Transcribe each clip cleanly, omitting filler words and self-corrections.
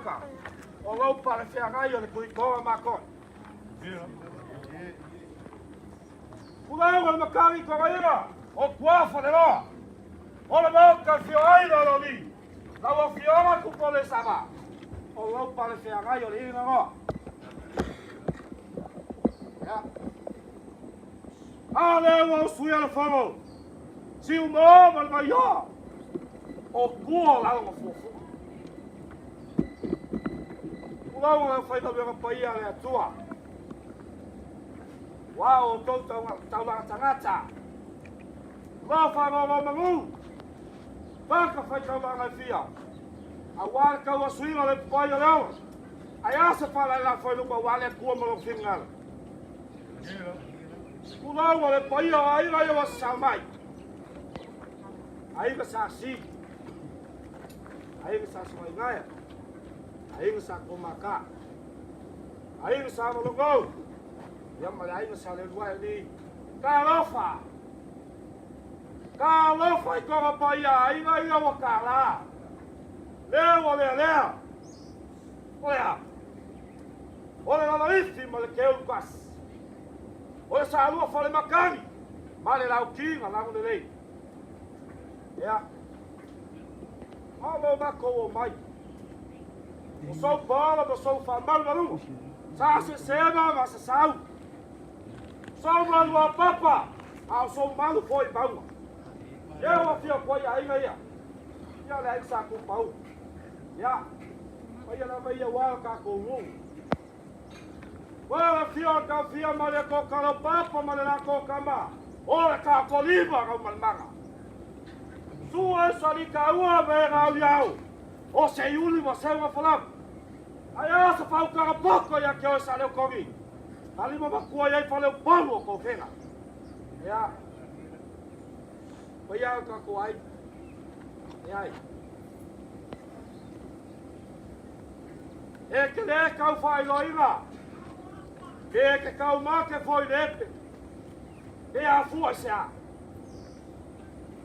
maota, o lou pale feagai o le tuitoa matou. Tulou o le makagi togaina o tua faleloa. O le maota fio ai le loli. Lau afioga Tupole Sava. O lou pale feagai o le ina. Ya. A le ua usuia le fono. Si u mo ma le vaioa. O tua o lalo ma fuafua. Tulou le faigaluega paia le Atua. Ua o tou taulaga tagata. Ua whaangaongaomanu. Paka whai taulaga e fia. A wā le kaua suiga le pai o le ola. Ai asa whala e la whai luma wā le kua ma lo fingala. Tulou o le paia o aiga ia ua sasau mai. Aiga sa si. Aiga sa savaingaia. Aiga sa komaka. Aiga sa malogou. Ia ma le aiga sa le lua e ni. Talofa! Talofa i toga paia aiga ia ua tālā. Lea ua lea lea. O le a? O le lalaifi ma le keulu kasi. O le salua fale makani ma le laukiga lago lelei. Ia. Malo makou o mai. O sou pala ma sou whaamalu maluga. Sa se sema ma se sau. Sou malu a papa, a o sou malu foi maunga. Ia ua fia kua ia aiga ia. Ia le aiga sa kupau. Ia. Paia lava ia ua ka kou nuu. Ua la fia o ka fia ma le ko kalo papa ma le la ko kama. O le ka ko lima kau malmaga. Sua e sali ka ua me ngau iau. O se iuli ma se ua falam. Ai a sa pau kanga poko ia ke o sa leo kogi. Ka lima makua ia i fale o palu o kofenga. Ia. Paia o ka ko ai. Ia ai. E ke le kau whailoinga. Ke ke kau mā ke foi lepe. E a fua se a.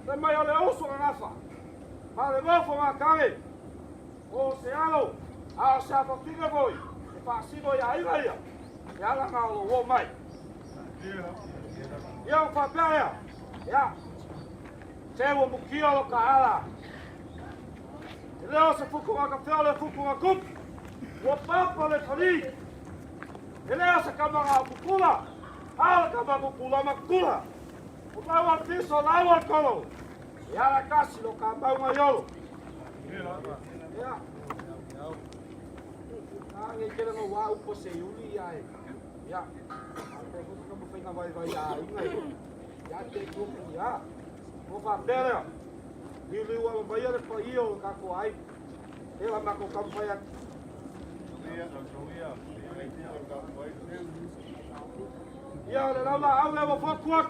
Te mai o le uso ka gafa. Ma le nofo ngā kare. O se alo, a o se afafine foi, e faasino ia aiga ia, e ala ngā o lo mai. Ia o whapea ea, ia, te ua mukia lo ka ala. E leo se fuku ngā kawhea le fuku ngā kupu, ua papa le whari. E leo se kama ngā kukula, ala kama kukula makula. O laua piso, laua kolo, e ala kasi lo ka maunga iolo. Ia. A nge kele ngo wa upo se yuli ia e. Ia. A te ko ka mo whainga vai vai a inga i. Ia te kupu ia. Mo wha pere. Liu liu ala mai le pa io ka ko ai. E la mako ka mo whai atu. Ia le laula au le wa whakuak.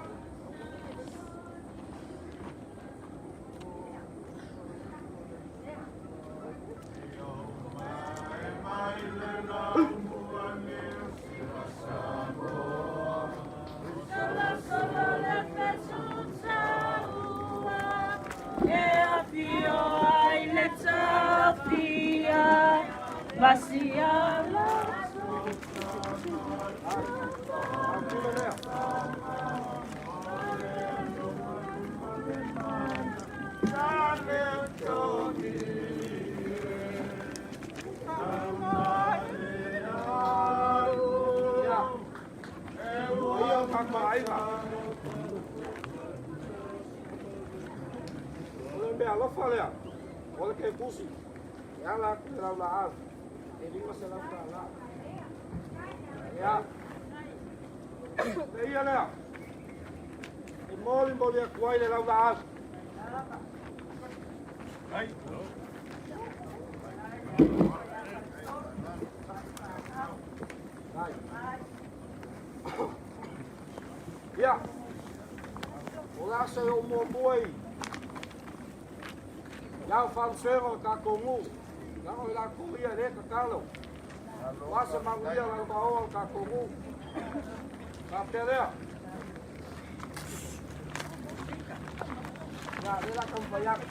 O le mea alofa lea, o le ke kusi, e ala atu le laulaau, e $500. Ia, le ia lea, e moli moli atu ai le laulaau. Ai. Ai. Ia, o la se o muamua i iau whanusega o tākou nuu. Langa o lākou ia le tatalo. O asa manuia la maoa o tākou nuu. Ka pea lea. Ia, le la kampai atu.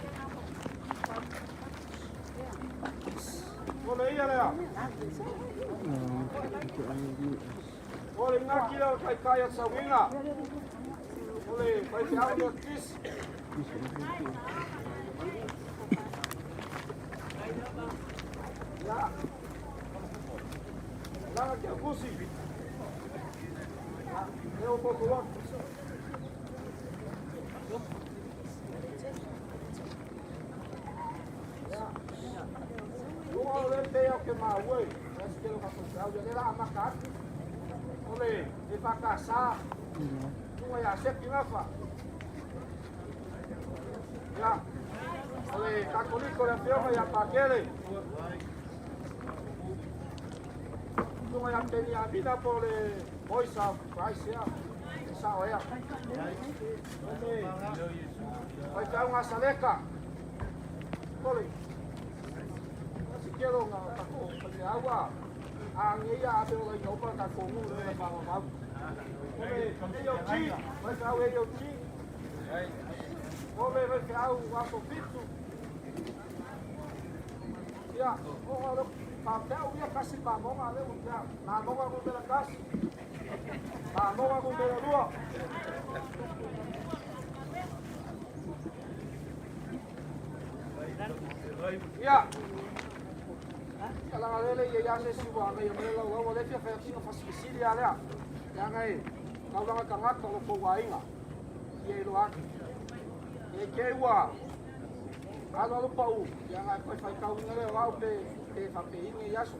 O le ia lea. O le ngaki lea o le taitai o Sauiga. O le faifeau Metotisi. Ia. Langa ke aukusi. Ia, leo poto wako. Ua o le pei o ke maua i se kelo ka faifeau ia le la amata atu. O le EFKS Tunga ia Seki Gafa. Ia, o le Katoliko le afioga ia Pakele. Tunga ia Peniamina po o le Voice of Christ ia. E sao ea. O le faifeau Saleka. O le Sikelo nga takou faifeau a. A ngeia a pe o lai opa takou nu le whaamamau. O le AOG, faifeau AOG. O le faifeau Aso Fitu. Ia, o o faafeau ia kasi mamoga le ua mamoga numera 1. Mamoga numera 2. Ia. Ia laga lele ia ia se si wa ia mele lau lau le fia fai sina fasifisili a lea. Ia ngai kaulanga tagata o lo kou aiga. Ia ilo atu. E ke ua alu alu pau. Ia ngai koe fai kauina le o au pe pe fape inge i aso.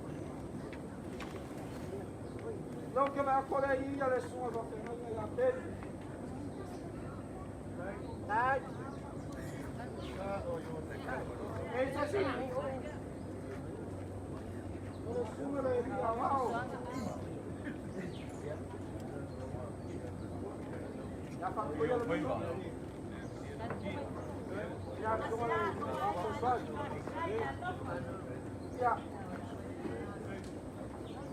Lau ke mea kore i ia le sunga fa whengainga ia Peri. Dai. E se si. O le sunga le ia wao. Ia whakuia le mito. Ia sunga le aso. Ia.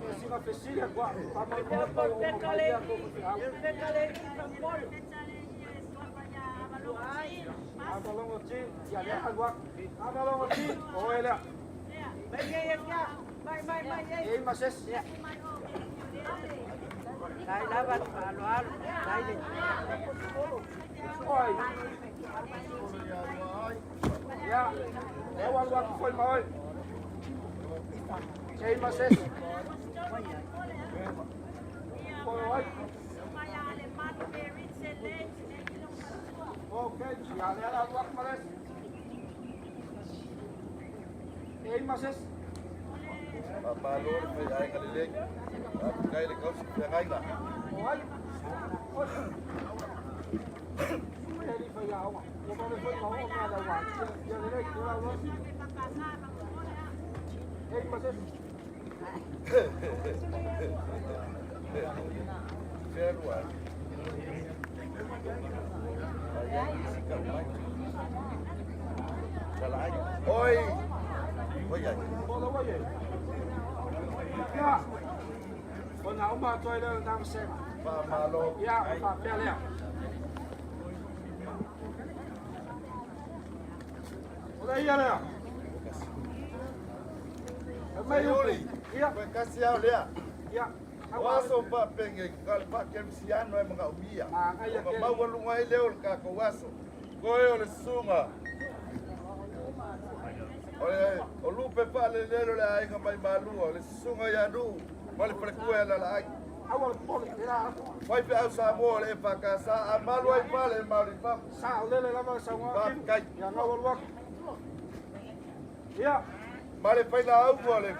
E sina fesilia kwa. Pa mai mo pa o mo mai ia ko te au. Avalongo ti, ia lea alua. Avalongo ti, o e lea. E mases. Oi. Ia, lea alua ku foi mai. E mases. Oi. Ok, ia lea alua ku males. E mases. Faamalo le faiaiga lelei. Faafetai le kausi feagaiga. Oi. Oi. E li fai aoga. Ua male foi ma o nga la wa. Ia le le ke la wa. E mases. Fea lua. Ai isi kau mai. Salah ai. Oi. Oi ai. O la wa ye. Ia. O na uma toi le na sema. Faamalo. Ia, o fa pea lea. O le ia lea. E mai Uli. Ia, Koe kasi au lea. ia. O aso pa penge ka le pa kerisiano e manga umia. Ma ngai ia O ke. maua lunga ai leo le kako aso. Koe o le sunga. O le o lupe pa le lelo le aiga mai malua o le sunga ia nu. Ma le falekua e la la ai. Aua le pole, e la. Fai pe au Samoa le whakasa a malu ai pale mauri papu. Sa o lele lava sa ngā Pa, kimu. kai. Ia ngā walu aku. Ia. Ma le fai la au le.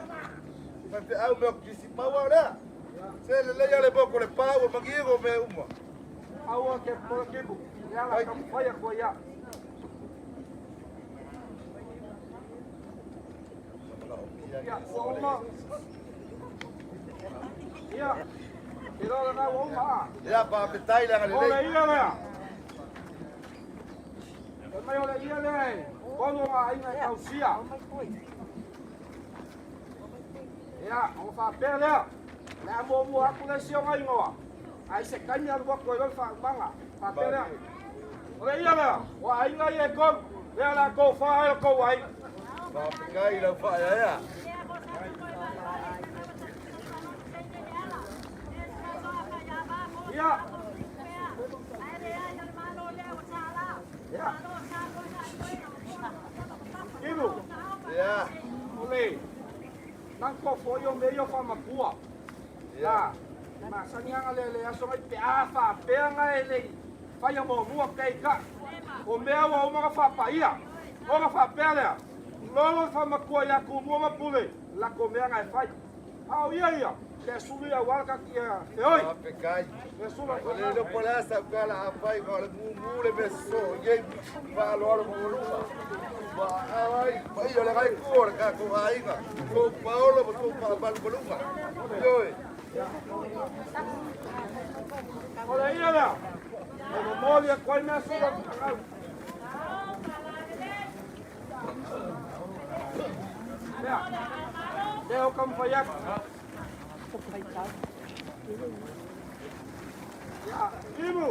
Fai pe au meo kisi maua o lea. Se le leia le boko le pau o mangigo me uma. Aua ke pole kimu. Ia la ka whai ako ia. Ia, ua uma. Ia. Te roa ngā ua uma a. Ia pa pe tai le O le lelei. ia lea. E mai o le ia lea e. Kono ngā inga e tausia. Ia, o whapea lea. Le a mua mua aku le sio ngai ngoa. Ai se kaimi alu ako e loi whaumanga. Whapea lea. O le ia lea. O a inga i e konu. Lea la kou wha e kou ai. Pa pe kai lau wha ia. Ia. Ia. Ilu. Ia. O le nang ko fo yo me yo fa makua. Ia. Masani anga le le aso ngai pe a fa pe anga e le fai mo mua pe ka. O mea ua uma ka faapaia. O ka faapea lea, lolo le faamakua ia Tumua ma Pule, lako mea na e fai. A o ia ia, le sulu ia uala ka ia feoi. Faafetai. Le sulu O le iloa po o le a sau tala afai o le mumu le mea sosoo i nei faaaloalo maualuga. Ua aao ai paia o le gai itu o le tatou aiga, tou paolo ma tou faamalumaluga. Ioe. O le ia lea, e momoli atu ai mea sulu atu tagau. Lea, lea o kamufai atu. Ia, Imu.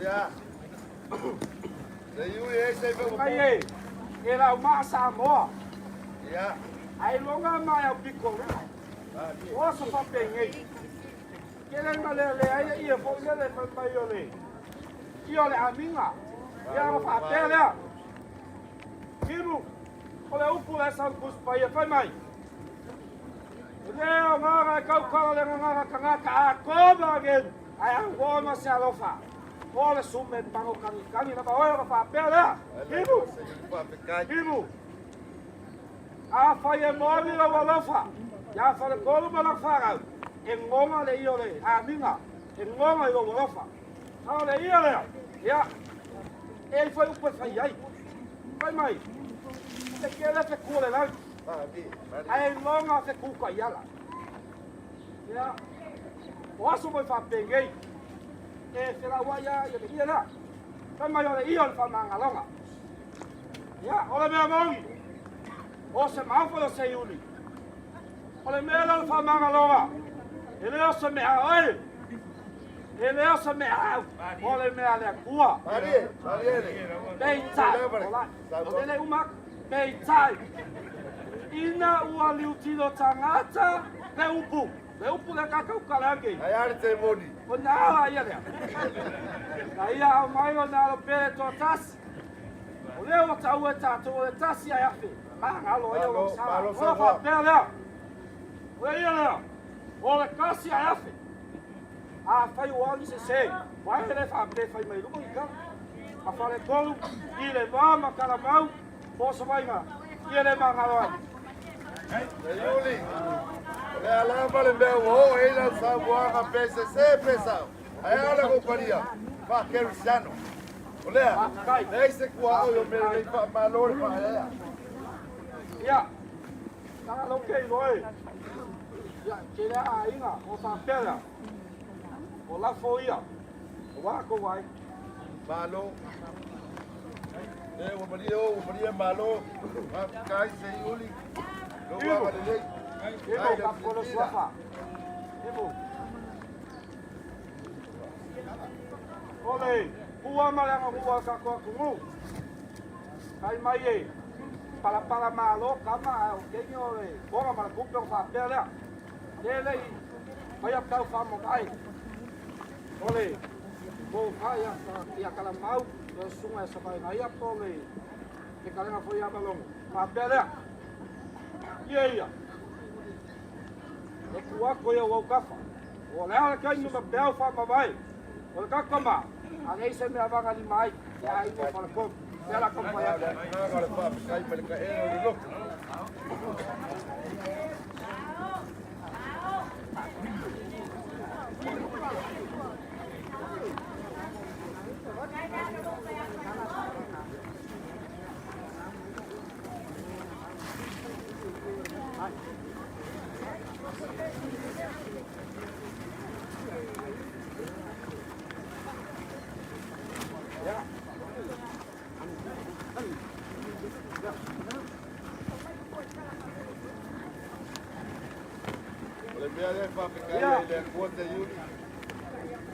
Ia. Le iui e se mea Mai e, e lau maa Samoa. Ia. Ai longa mai au piko. O aso faapegei. Kele ma le le ai ia fo le le fai mai o le. Ia o le amiga. Ia o faapea lea. Imu, o le upu le sau kuspa ia fai mai. Le o ngara kau kala le ngara kangaka a koma gen. Ai au o ma se alofa. O le sume pango kani kani na ba o ka faapea lea. Imu. Faafetai. Imu. A fai e moni lau alofa. Ia fale kolu ma lau wharau. E ngonga le ia o le amiga. E ngonga i lou alofa. A o le ia lea. Ia. E i fai upu e fai ai. Fai mai. E ke le fe kua le lau. Ae longa fe kuka i ala. Ia. O aso moi whapengei. E whiraua ia ia le ia lea. Fai mai o le ia o le whamangaloga. Ia, o le mea maui. O se mafa o se iuli. O le mea lea o le faamagaloga. E le o se mea oe. E le o se mea au. O le mea le Atua. Malie, malie le. Peitai. Ola. O le uma. Peitai. Ina ua liutilo tagata le upu. Le upu le kakau kalage. Ai ale te moni. O nā ala ia lea. Na ia au mai o nā alo pere toa tasi. O lea ua tau e tātou o le tasi ai afe. Māngalo ai o Malo, sa. malo O sa faapea lea. O le ia lea. O le kasi ai afe. A fai o ali se se. Vai le faapea fai mai luga i ka. A fale tolu i le vā ma kalamau. Po sa vainga. Ia le māngalo ai. Le iuli. O le alama le mea ua oo ai lau saunoaga pe sese pe sao. Ae a le kopalia. Faakerisiano. O lea. Faafetai. Leai se kuaʻo i o mea lelei faamalo le faaeaea. Ia. Tanga lau ke iloe. Ia, ke lea aiga, o faapea lea. O lafo ia. O wā ko wai. Malo. Le ua malie o ua malie malo. Faafetai Seiuli. Lou agalelei. Ibo, ka polo suafa. Ibo. Ole, pua ma le anga hua ka koa kungu. Kai mai e, pala pala malo kama a o kengi o le bonga ma le kupe o faapea lea. Le le i, mai a tau wha mai. Ole, mo wha ia, ia kala mau, le sunga e sa mai ngai po le, le kalenga foi a malongo. Faapea lea. Ia ia. E kua ko ia wau kafa. O le ala kai numa peau wha mawai. O le kakama, a nei se mea wanga ni mai, ia ai mo whala komu. Te ala kampa ia. Le agaga o le faafetai ma le kaena o le loto. O le mea lea e faafetai ai le Atua Seiuli.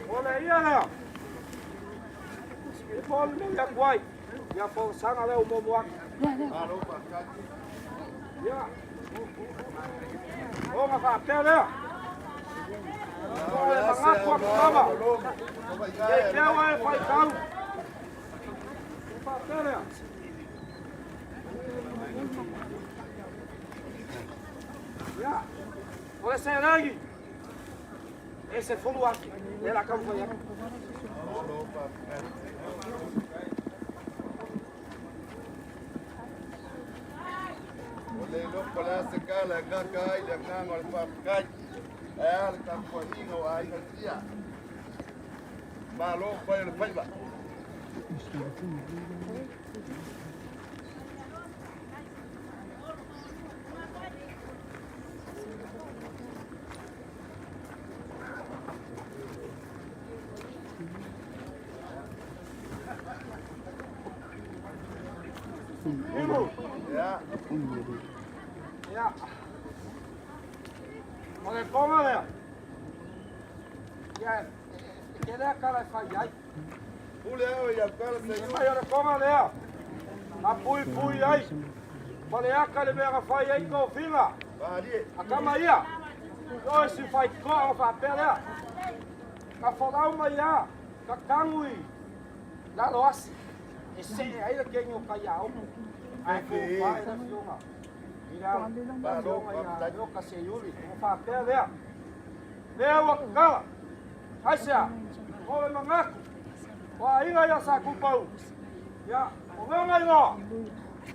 O le ia lea. I pōli mea ia kuai. Ia pō sanga leo momo atu. Malo faafetai. Ia. O nga whaapea lea. O le manatu atu lava. Ia i keu e faitau. Faapea lea. Ia, o le seleni, e 10,000, lea la taumafai atu. O le iloa po o le a se tala e agaga ai le agaga o le faafetai, ae a le tapuaiga o aiga e fia. Malo fai o le faiva. Ia. Ia. O le koga lea. Ia, e tele a tala e fai ai. Pule au ia kala se E mai o le koga lea. A pui pui ai. Faleaka le mea na fai ai tofiga. Malie. A kama ia. O si fai toa o faapea lea. Ka folau mai ia. Ka tagu i lalo asi. E see ai le kegi o Kaiaopo. Ae tofa i le afioga. I le afioga ia Ioka Seiuli. O faapea lea. Lea ua tatala. Aisea? O le manatu. O aiga ia sa Tupau. Ia, o lona igoa.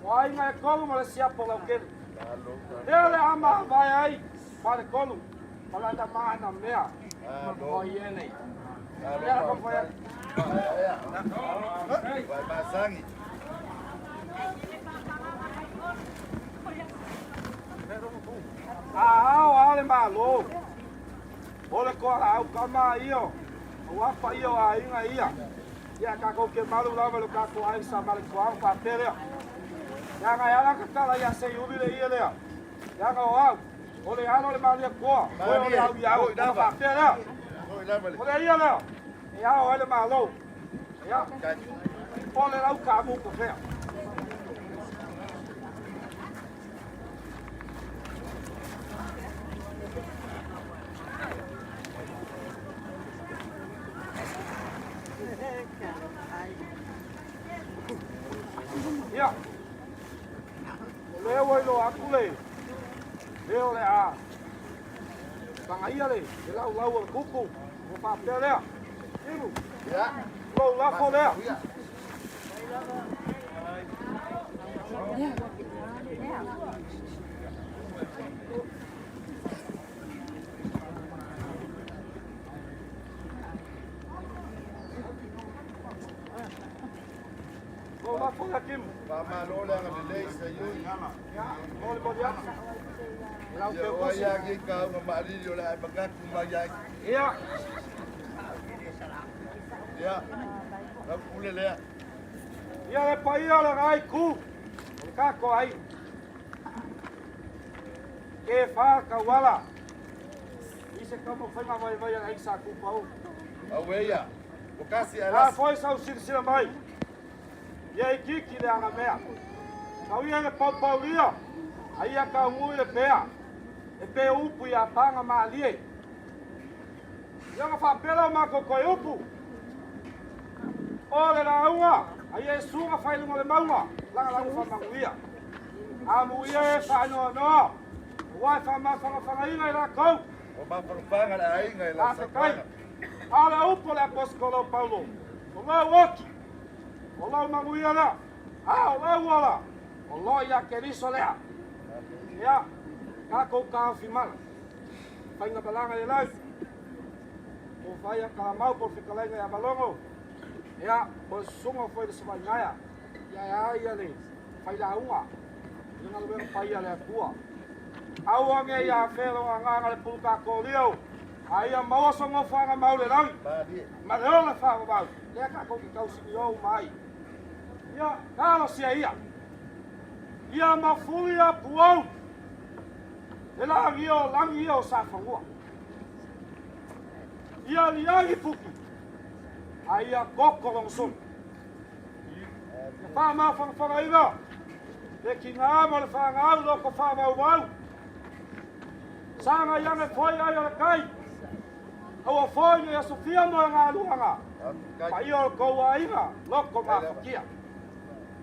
O aiga e tolu ma le siapo lautele. Lea le a mavae ai Faletolu ma lana maana mea o i nei. Lea la fai atu. Vai masagi. A ao lava le Malo, o le toalaau kama ia, aua paia o aiga ia. Ia tatou te malu lava i lo tatou aiga sa Maletoa ona faapea lea. Leaga e ala tatala ia Seiuli le ie lea. Leaga o au, o le alo o le Malietoa, oe o le au ia au, ona faapea lea. O le ia lea, e ao ai le Malo. Ia, o le lau taamu tafea. Ia, o lea ua iloa atu le leo o le a pagaia le laulau o le tupu, ua faapea lea. Ilu, lou lafo lea. Lou lafo lea, Kimu. Faamalo le agalelei Seiuli. Ia, molimoli atu. E lau Ia o ai teutusi. agi kauga maalili o le a e magatu mai ai. Ia. Ia, lau pule lea. Ia le paia o le gai ku, o le kako ai. Ke wha kauala. I se kama whainga vai vai a sa kupau. Auē ia, o kasi ae La lasi. foi sau silasila mai. Ia ikiki le agamea. Tau ia le paupaulia. A ia kaugui le pea. E pe upu ia panga maalie. Ia na faapea lea o matou toe upu. O le lauga, a ia e suga fai luga o le mauga, laga lauga faamanuia. Amuia e faanoanoa, aua e faamafagafagaina i latou. Ua mafanafana le aiga i lau Afekai. saunoaga. A o le upu a le Aposetolo o Paulo, o lau oki, o lau manuia lea, a o lau ola, o lo ia Keriso lea. Ia, tatou taofi mala, faiga malaga i le lau, po fai a Kalamau po o le fetalaiga ia Malogo, ia, po o le susuga foi i le Savainaea, ia e a ia le failauga i le galuega paia a le Atua. Aua ne i afea lona agaga le pulutakolio, a ia maua so nofoaga mau le lagi, Malie. ma le ola faavavau, lea tatou te tausinio uma ai. Ia, talosia ia. Ia mafuli a puau, le lagi o lagi ia o Safanua. Ia liagi puki, a ia koko lona sulu. Ia faamafagafagaina le kina ma le fagau loko faamaumau. Saga i age foi ai o le kai. Aua foi nei asofia moegaluaga paia o le tou aiga loto mafatia.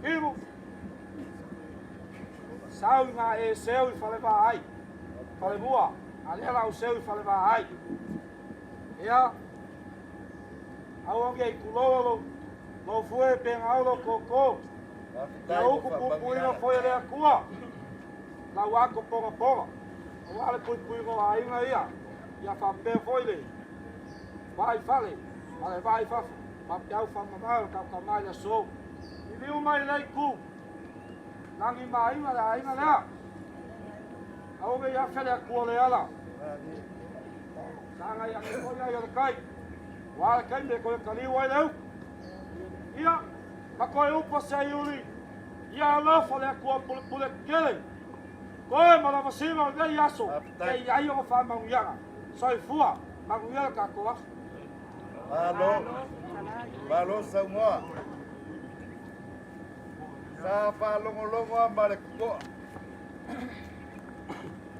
Imu sau i gā e seu i Falevaai, Falemua, a lea la u seu i Falevaai. Ia, aua nei tuloua lou, lou fue pe gau lou kōkō. Ia uku puipuiga foi a le Atua, lau ato pogapoga, aua le puipuiga o aiga ia, ia faapea foi le va i fale ma le va i fafo, faapea au faamavae o le tautama i le aso. Liliu mai i lea itu, lagi ma aiga le aiga lea. Aua nei afe le Atua o le ala. Sagai ane foi ai o le tai. Ua le taimi e toe taliu ai le upu. Ia, ma toe upu a Seiuli, ia alofa le Atua pulepule tele. Toe ma lavasiga o lenei aso, e i ai ona faamanuiaga. Soifua, manuia le tatou aso. Malo, malo saunoa. Sa faalogologo lava ma le totoa.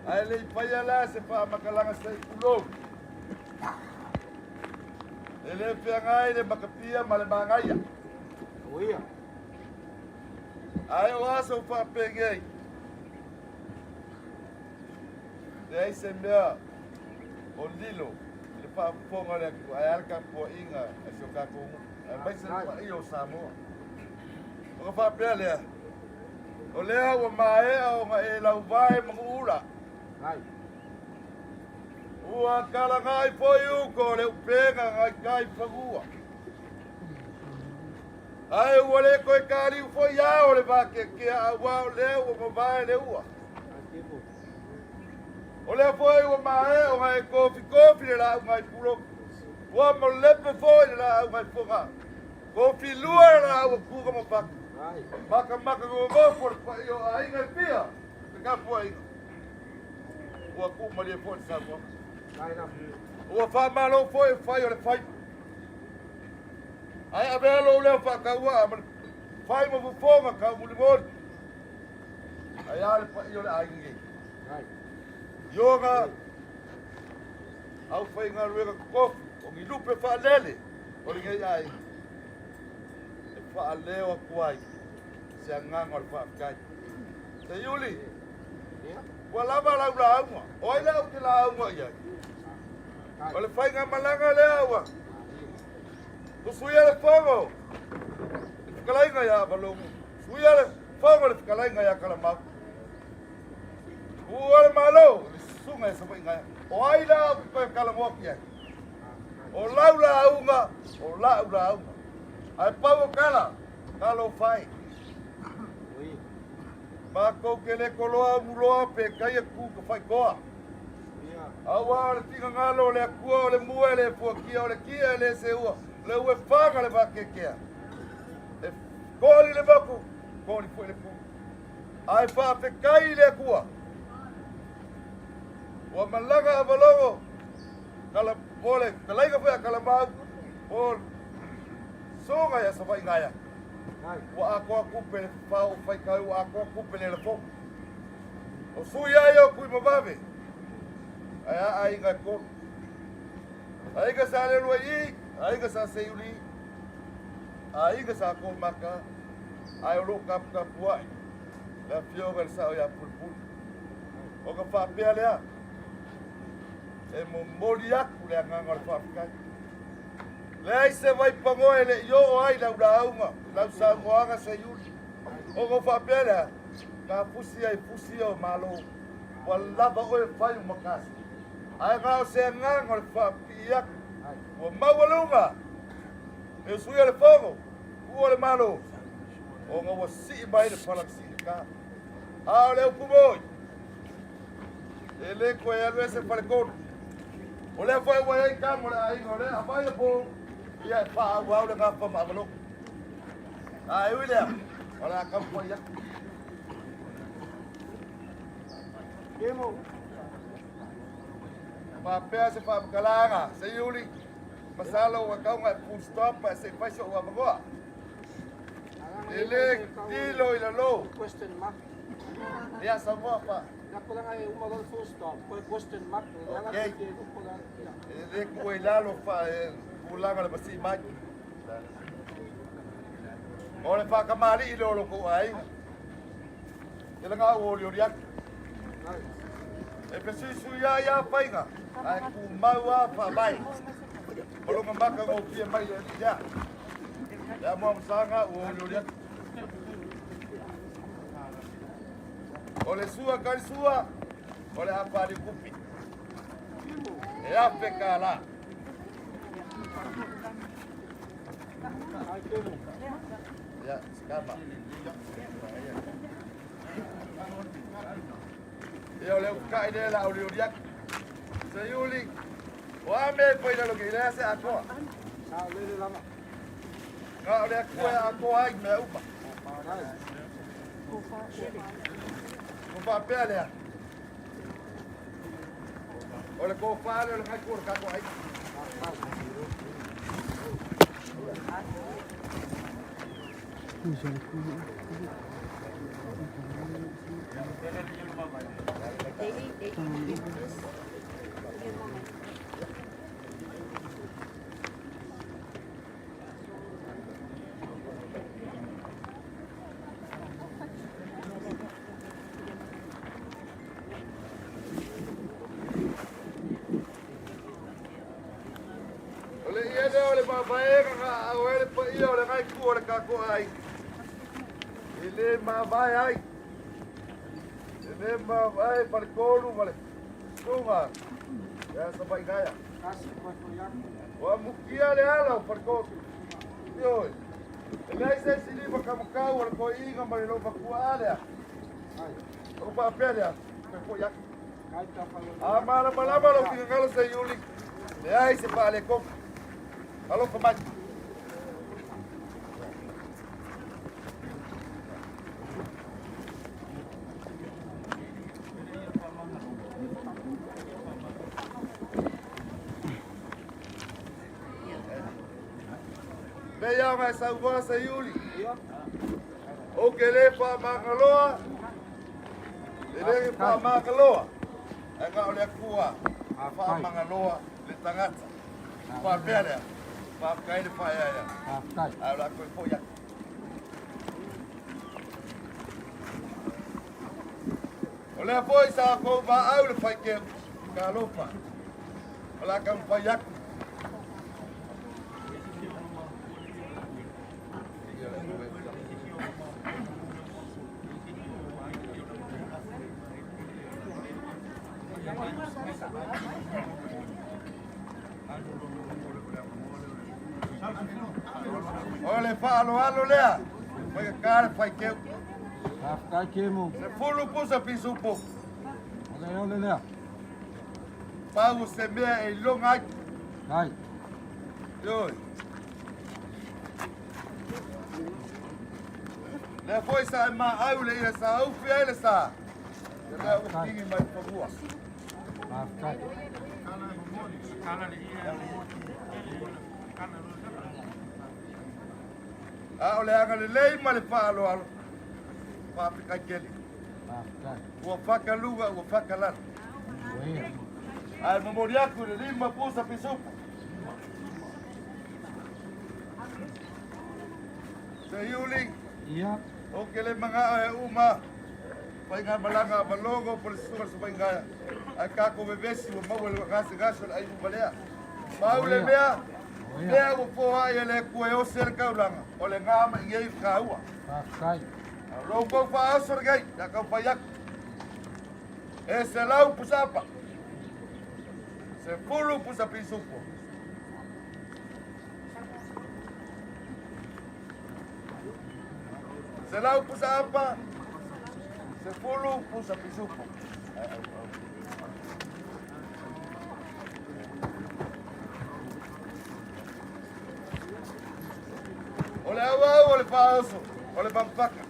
Ae le i faia la se faamatalaga se i tulou. E le feagai le matapia ma le magaia. Uia. Ae o aso faapenei. Leai se mea o lilo i le faafofoga o le atunuu ae a le tapuaiga a si o tatou nuu aemaise le paia o Samoa. Ona faapea lea, o lea ua maea ona e lauvae manuula. Ua talagai foi uta o le upega nai tai fanua. Ae ua le toe taliu foi ao o le vateatea aua o lea ua mavae le ua. O lea foi ua maea ona e tofitofi le lauga i Pulotu. Ua molepe foi le lauga i Fogaa. Tofilua le lauga Tuga ma Fata. Makamaka nonofo le paia o aiga e fia le tapuaiga. Ua tuumalie foi le saunoaga. Ua faamalo foi e fai o le faiva. Ae avea lou leo faataua ma le fai ma fofoga taumolimoli. Ae a le paia o le aiga nei. Ioga aufaigaluega totofi o ni lupe faalele o lenei aiga e faaleo atu ai se agaga o le faafetai. Seiuli, ua lava lau lauga. O ai la ou te lauga i ai? O le faigamalaga lea ua suia le fono le fetalaiga ia Avalogo, suia le fono le fetalaiga ia Kalamau. Ua le Malo, le susuga ia Savaii. O ai la ou te toe talanoa atu i ai? O lau lauga, o lau lauga. Ae pau o tala, talofa e. Matou te le toloa umuloa pe taia tu tafaitoa. Aua o le finagalo o le Atua o le mua e le fuatia, o le tia e le seua, le ue faga le vateatea. E koli le moku, koli foi le pu. Ae faafetai i le Atua. Ua malaga Avalogo, kala po le fetalaiga foi a Kalamau, po le susuga ia Savaii Gaea. Ua atoa tupe le fafao o faitau, ua atoa tupe le lafo. O sui ai o Tuimavave, ae a aiga e tolu. Aiga sa Lelu ai i, aiga sa Seiuli i, aiga sa Komaka, ae o loo taputapuai le afioga i le sao ia Pulepule. O ka faapea lea, e momoli atu le agaga o le faafetai. Leai se vaipagoa e le i oo ai lau lauga, lau saunoaga Seiuli. O ka faapea lea, ka fusi ai fusi o malo, ua lava oe fai o makasi. Ae na o se agaga o le faapipii atu, ua maualuga e suia le fono, ua le Malo, ona ua sii mai le pala sii le ta. A o le upu moi, e le toe alu ese faletolu. O lea foi ua i ai tama o le aiga o lea aumai le pou, ia e faaauau le gafa ma Avalogo. Ae ui lea, o le a taumafai atu. Temo. Faapea se faamatalaga, Seiuli, masalo ua tau na e full stop ae se i fai so'u avanoa. E le tilo i lalo. Question mark. Ia saunoa fa. Okay. E le ku e lalo fa e tulaga le masii mai. O le whakamali i le olo ko aiga. Te langa au oli oli atu. E pesuisui a ia whainga. Ai ku mau a wha mai. Malonga maka ngō pia mai le ali ia. Ia mua masanga u oli oli atu. O le sua kari sua. O le hapari kupi. E afe ka la. Ia, skama. Ia o le ukai le la oli oli atu. Se iuli. O a me pai lalo ke ilea se atoa. Nga o le akua e atoa ai mea uma. Ko whapea lea. O le kōwhā le o le ngai kua le kako ai. O le ia lea o le mavaega nga au e le paia o le ngai kua o le kako ai. E le mavae ai. E le mavae palikolu ma le sunga. Ia sa mai gaia. Ua mukia le ala o palikolu. Ioi. E leai se isi lima kamukau o le koiiga ma le lou makuaa lea. O faapea lea, toe foi atu. A malamalama lou finagalo Seiuli, leai se faaletonu. Alofa mai. Pei lava e saunoa Seiuli. Ou ke le faamagaloa, e le faamagaloa, ae na o le Atua e faamagaloa le tagata. Faapea lea, faafetai le faaeaea, ae o le a toe foi atu. O lea foi sa kou vaau le faikeu, talofa, o le a taumafai atu. O le faaaloalo lea, faigata le faikeu. Faafetai Kemo. 10 pusa pisupo. O le ole lea. Pau se mea e iloga ai. Ai. Ioe. Lea foi sa e maau le ia sa aufi ai le sa. Ia lea ua kingi mai fanua. Faafetai. A o le agalelei ma le faaaloalo, faafetai tele. Faafetai. Ua fakaluga, ua fakalalo. Uea. Ae momoli atu i le 5 pusa pisupo. Seiuli, Ia. o ke le mangao e uma, faiga malaga a malogo po le susuga le samaingaia. Ae kako vevesi ua maua le gasegase o le ai uma lea. Pau le mea, lea ua foai e le Atua e ose le taulaga, o le gā ma i ei kāua. Faafetai. A lou kou faaoso lenei, ia taumafai atu. E 100 pusapa. 10 pusa pisupo. 100 pusa apa, 10 pusa pisupo. O le auau o le faaoso, o le pampaka.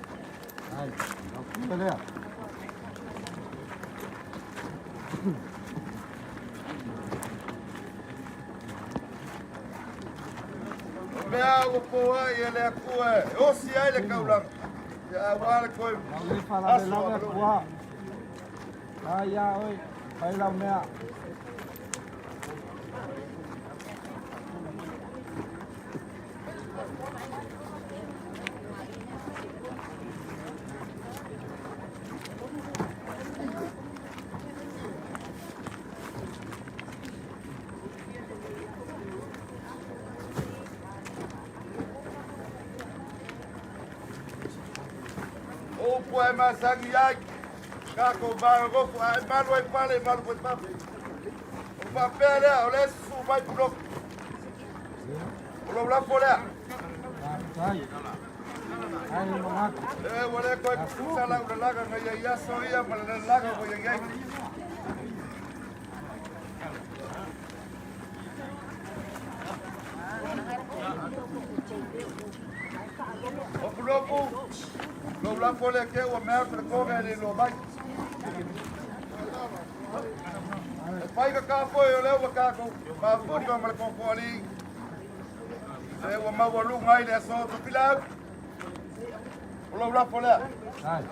Ai. Lau pule lea. O mea ua poai e le Atua e osi ai le kaulaga. Ia aua le koe Lau le aso faalavelave a atu malogo. lava. Ai iā oe, fai lau mea. O upu e masani ai, kākou vagagofo a e malu ai pale e malu foi pape. O faapea lea, o le susu mai puloku. O lou lafo lea. Faafetai. Ai le manatu. E ua le koe kukusa lau lalaga na iai aso ia ma le lalaga ua iai ai. O puloku, lou lafo lea ke ua mea te koga e le iloa mai. E fai ka kāpoi o lea ua kākou mafuta ma le kōkōalii. Se ua maualuga ai le aso o Tofilau. O lou lafo lea. Ai.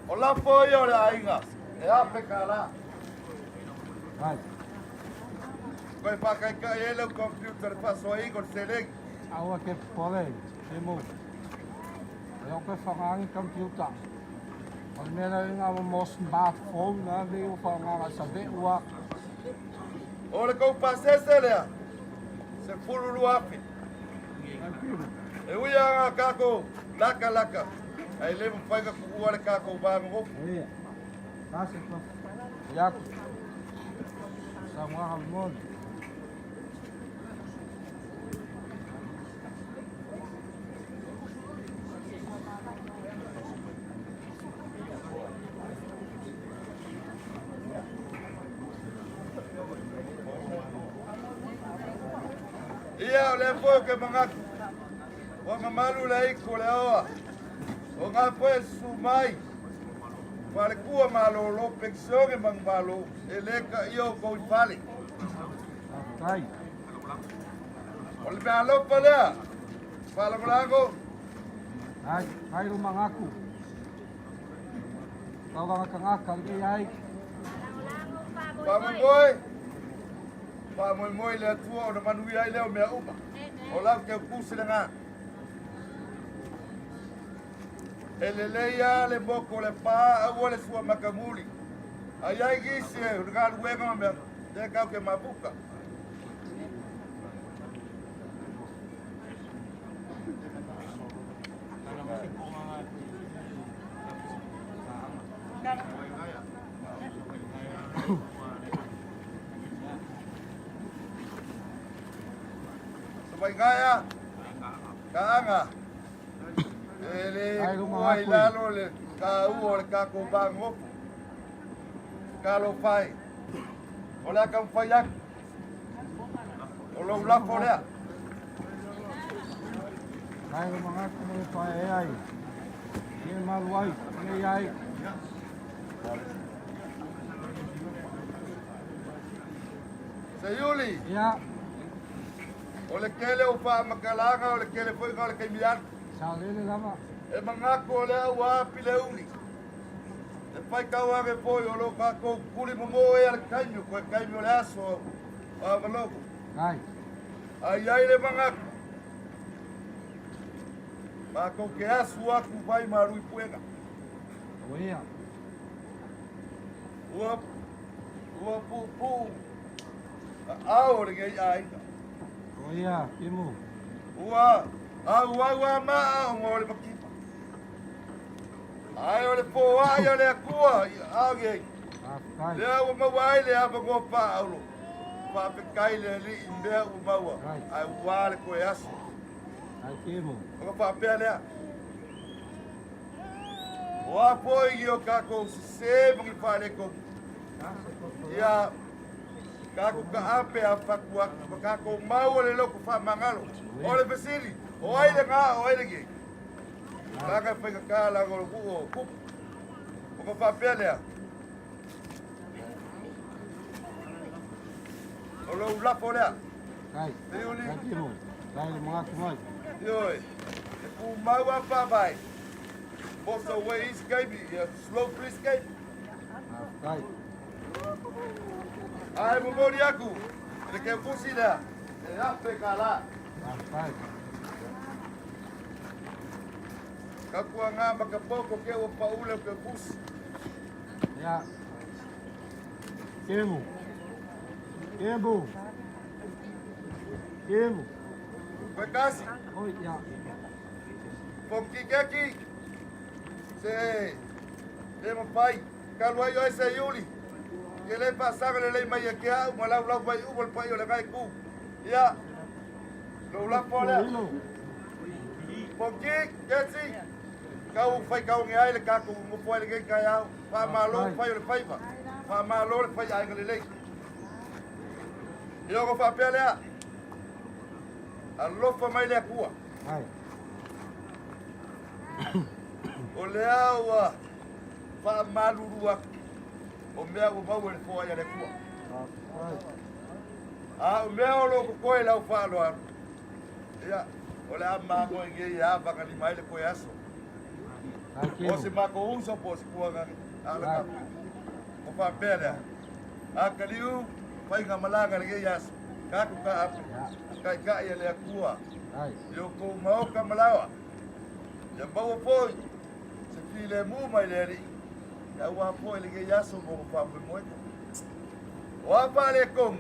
O lafo ia o le aiga e afe kālā. Ai. Koe whakaikai e lau computer le faasoaina o le seleni. Aua ke popole, Timo. E o ke whangangi computer. O le mea lea ngā mo smartphone na le o whanganga sa ve ua. O le kou pasese lea, 12,000. E ui a ngā kākou laka laka, ai le mawhai ka kuua le kākou vāngofu. Ia. Tasi ko. Iaku. Sa ngā moni. Ia o le foi ke mangaku. Ua mamalu le aiku o le aoa. O ngā poe susu mai. Falekua malōlō penisione manumalo e le ka ia o kou i fale. Faafetai. O le mea alofa lea. Faalagolago. Ai, fai lo mangaku. Taulaga tagata lenei ai. Faamoemoe. Faamoemoe i le Atua ona manuia ai lea o mea uma. O lau teukusi lena. E lelei lava le motu o le pā aua le sua makamuli. Ai ai nisi e o le galuega ma mea, lea kau ke mapuka. Samaingaia, kaaga, e le Ai luma kua i aku. lalo le kāua o le kākou vāgofu. Talofa e. O le a taumafai atu. O lou lafo lea. Ai lo mangaku mo le pae e ai. Ia malu ai, nei ai. Seiuli, Ia, o le tele o faamatalaga o le tele foi o le taimi alu. sa lele lava. E manatu o lea ua api le uli. E faitau ane foi o lo kākou kuli momo e a le taimi, o koe taimi o le aso o avalogo. Ai, Ai ai le manatu. Mākou ke asu aku vai ma lui puega. o ia. Ua ua puupuu aao o lenei aiga. O ia, Timo. Ua auau a maa o ngō le makipa. Ai o le pō ai o le Atua i aao nei. Faafetai. Lea ua maua ai le avanoa faaaulo. Faafetai le Alii i mea ua maua. Ae ua le toe aso. Ai, Timo. Ona faapea lea. O a foi i o kākou sesē ma ni faaletonu. Ia kākou taape a fatu atu ma kākou maua le loto faamagalo. O le fesili, o ai lena o ai lenei. Laga e faigata laga o le nuu o tupu. Ona faapea lea. O lou lafo lea. Ai. Iuli. Ai Kimo. Ai le manatu mai. Ioe. E pumau a faavae. Mosa ua i isi kaimi, ia slow please kaimi. Ai. Ae momoli aku i le keufusi lea, e $1,000. Ai. Kakuaga ma ka poko ke ua paʻu le o keufusi. Ia. Kimo. Kimo. Kimo. Koe kasi, Oi, ia. Fomukikeki, se le mafai, talu ai oe Seiuli, e le faasaga lelei mai ia te au ma laulau mai uma le paia o le Gaeku. Ia, lou lafo lea. Ilo. Fonki, Kesi, kau faikauge ai le tatou nofo ai lenei taeao. Faamalo le fai o le faiva. Faamalo le fai aiga lelei. Ia ona faapea lea, alofa mai le Atua. Ai. O lea ua faamalulu atu o mea ua maua i le foai a le Atua. Ai. A o mea o lo o totoe i lau faaaloalo, ia, o le a magoe nei e avagalima ai le toe aso. Ai O se Kimo. matou uso po o se tuagaga, a o le tatou itu. O faapea lea, a kaliu, faigamalaga i lenei aso, tatou taape, taitai e le Atua Ai. i o outou maoka ma laoa, ia maua foi se filemu mai le Alii, aua foi lenei aso ma ona faamoemoega. O a faaletonu,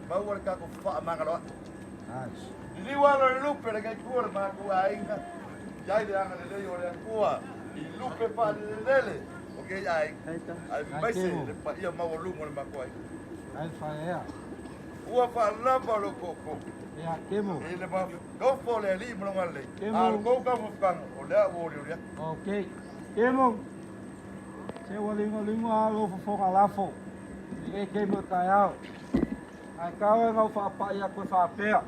maua le tatou fefaamagaloai. Ai. Liliu alo i le lupe lenei itu o le matou aiga, i ai le agalelei o le Atua i lupe faalelelele o nei aiga, aemaise le paia maualuga o le matou aiga. Ai whaea. Ua faalava lo koko Ia, Kimo. i le nofo o le Alii ma lona lelei. Kemo. A o le tou taumafataga, o lea ua olioli atu. Ok. Kimo. Se ua ligoligō a lou fofoga lafo. I lenei taimi o taeao. Ae tau e gau faapa'i atu e faapea.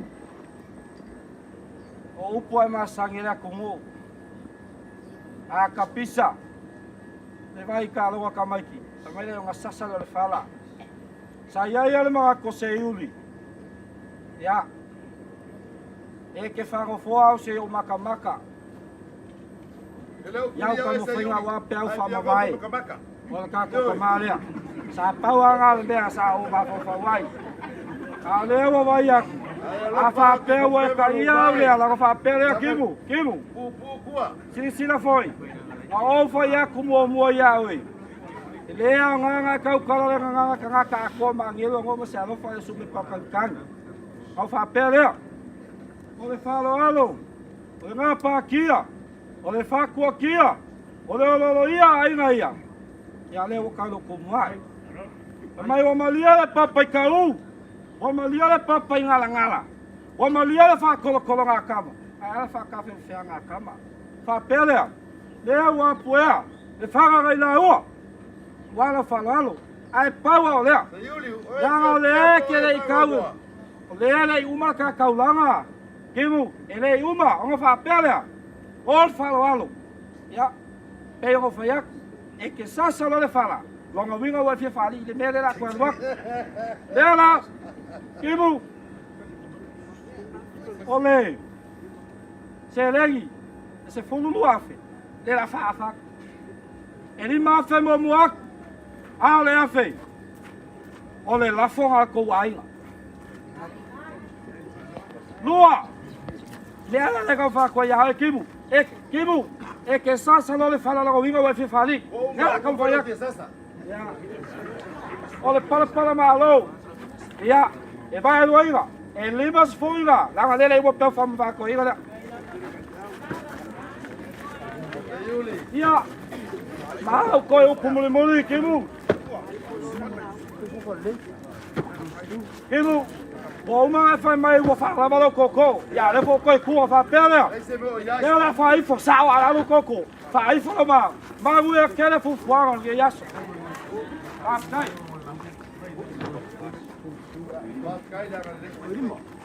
O upu ae masani ai le atunuu. A kapisa. Le vai i taloga tamaiti. Fai mai lea ona sasa lea o le fala. Sa i ai lava le manatu o Seiuli. Ia. E te faanofoa au seia ou matamata. E le o Iau tulia oe taumafaiga Seiuli, aua peau ae fia faamavae. nofo ma kamaka. O le tatou tamā lea. Sa pau lava na o le mea sa ou mafaufau ai. A o lea ua vaai atu, Ae a alofa atu faapea ua e pea ma taia au lea, lou laga faapea lea, vae. Kimu, Kimu, Pupu kua. silasila foi, na ou fai atu muamua iā oe. E le aoga ona e tautala le gagana tagata atoa ma agelu agoa ma se alofa e sume paukagikagi. Na ou faapea lea, o le faaaloalo, o le gapatia, o le faatuatia, o le olooloia a aiga ia, ia lea ua tau i lou tomuae. Fai mai ua malie le papa i Kalu, ua malie le papa i Galagala, ua malie le faatolotologa a tama, ae a le faatafeafeaga a tama. Faapea lea, lea ua apuea le fagaga i laua, aua lau faaaloalo, ae pau lava o lea, Seiuli, oe leaga o fia lea e fia te le oe i tau, fagaloa. o lea e le i uma le ta taulaga, Kimu, e le i uma, ona faapea lea, o le faaaloalo, ia, pei ona ou fai atu, e te sasa loa le fala, lona uiga ua e fia faalii i le mea lea o le a toe alu atu. Lea la, Kimu, o le seleni e 12,000, lea o le a faaafa atu. E 5,000 muamua atu, a o le 1,000, o le lafoga a le tou aiga. Lua, lea la le taufaatua ia oe Kimu, e Kimu, e te sasa loa le fala lona uiga ua e fia faalii. Ua uma Lea la atu taumafai foi atu. fia sasa. Ia. O le palapala malo, ia, e vaeluaina, e 50 ina, leaga lea le ua peau faamavaetoaina lea. Seiuli. Ia, ma au toe upu mulimuli, Kimu. Kimu, ua uma ona e fai mai ua faalava lou koko. Ia, lea foi ua toe tu faapea lea. Leai se mea o i ai. Lea o le a faaifo, sao a lalo koko. Faaifo lau ma manuia tele fuafuaga o lenei aso. Faafetai. Faafetai le agalelei.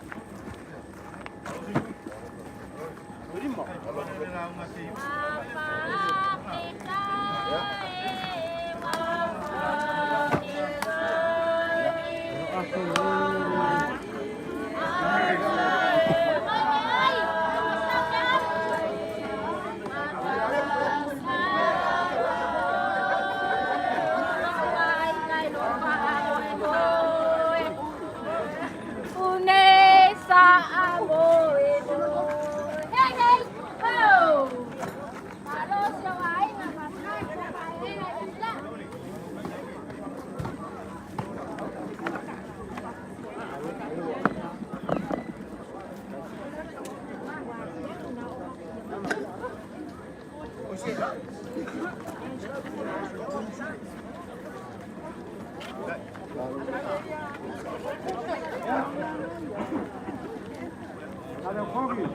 Leukogi.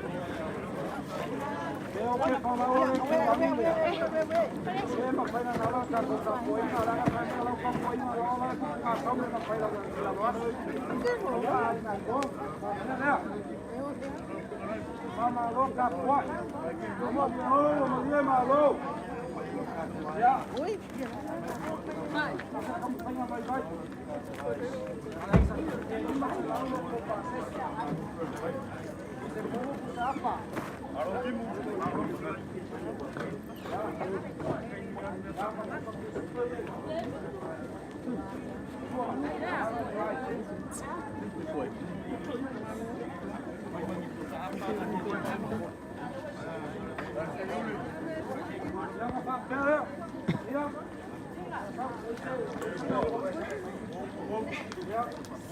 E o ke whalaua le ke langi lea. E ma whaina na la tātou tapuaina, la nga whaina lau tapuaina, la ola ku ngā taume na whaila la loaso. Ia, ai nā kō. Ina lea. Mama lo ka puai. Mua malo, malie malo. Ia. Whainga vai vai.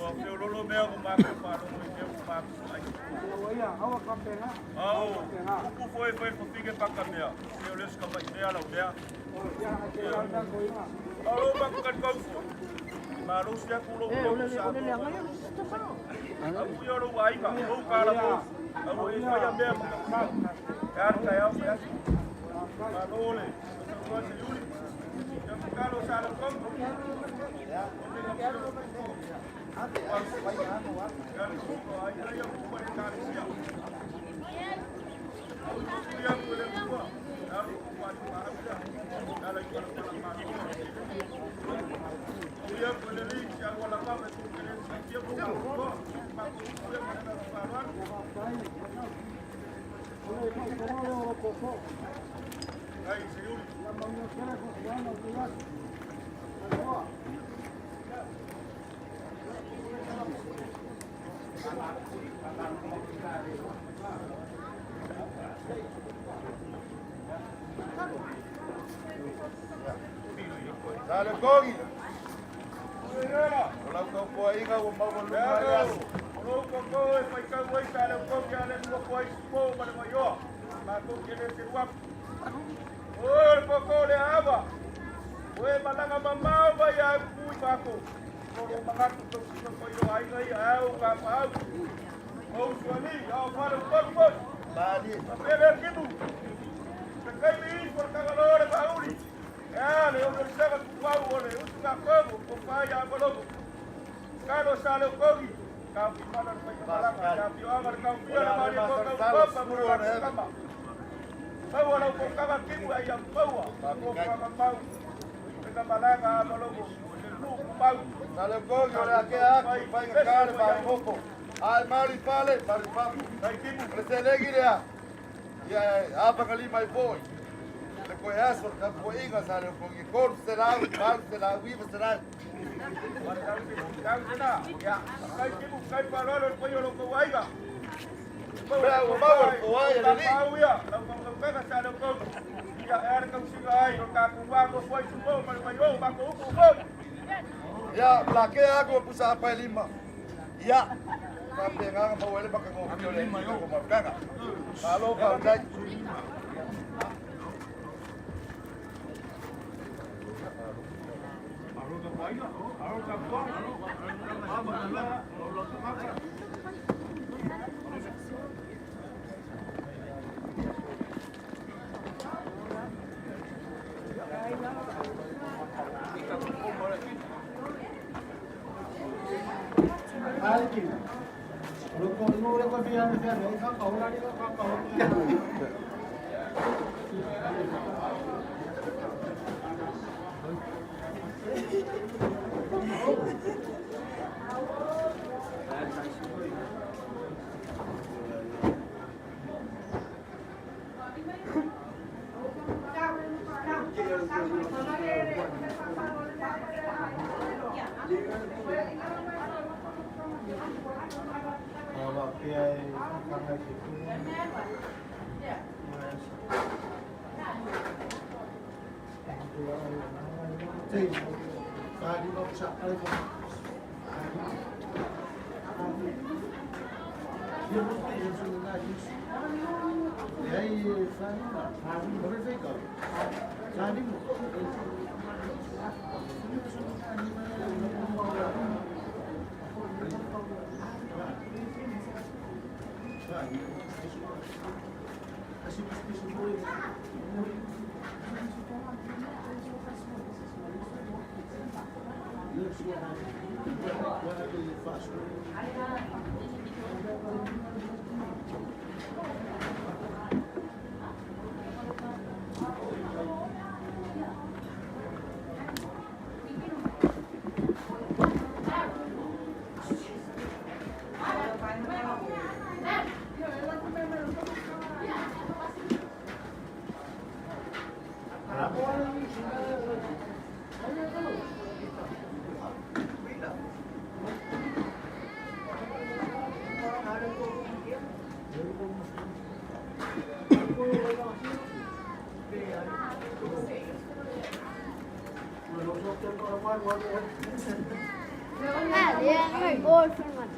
Ua feololo mea ko mākou whārongo i mea ko mākou ai. Au, upu foi foi fofike paka mea. Se o lesu ka mai mea lau mea. Au lo maku kan kaufu. Malo sia ku lo lo sa. Au ia lo aiga, lo kala mo. Au e fai a mea ma ka. Ya ka ya ya. Malo le. Sa se yuli. Ya ka lo sa lo kom. Ya. Sa Leukogi. O lau taupuaiga ua maualuga ai le aso. O lou koko e faitau ai sa Leukogi a le lua koai supo ma le maioa. Mākou ke le te ruaku. O le koko le ava. O e malaga mamau mai a pui mākou. O lo mangatu tau sina koe o aiga ia au ka paau. O usuali, au whare upau pau. Mali. Pele kimu. Te kaimi i por kagalo le pauli. Ea le o le sega kupau o le usu ngā kogo, ko whai a malogo. Kalo sa Leukogi. Ka fi mana le whai malanga, ka fi oanga le kau fia le mari ko kau papa mo le kama. Paua lau ko kanga kimu ai am paua. Ko kanga mau. Ka malanga a malogo. Le lu kupau. Sa Leukogi o le ake aku i faiga ka le maopoko. Ai mauli pale, mauli papu. Kai kimu. O le selegi lea. Ia e apagalima ai foi. Le koe aso le tapuaiga sa Leukogi. 300, 800, 900. Kau sena. Ya. Kai kimu kai palolo le pai o lo ko aiga. Mea ua maua le koai a le alii. Pau ia, lau kau kau kaka sa Leukogi. Ia e ara kau singa ai, o ka kuwa ko fuai supo ma le mai o, ma ko upu upu. Ia, lakea aku ma pusa apa e lima. Ia, faapegāga maua ai le makagofie o le alii i loko mafukaga. Malo faafetai. Her, det er en gård for meg.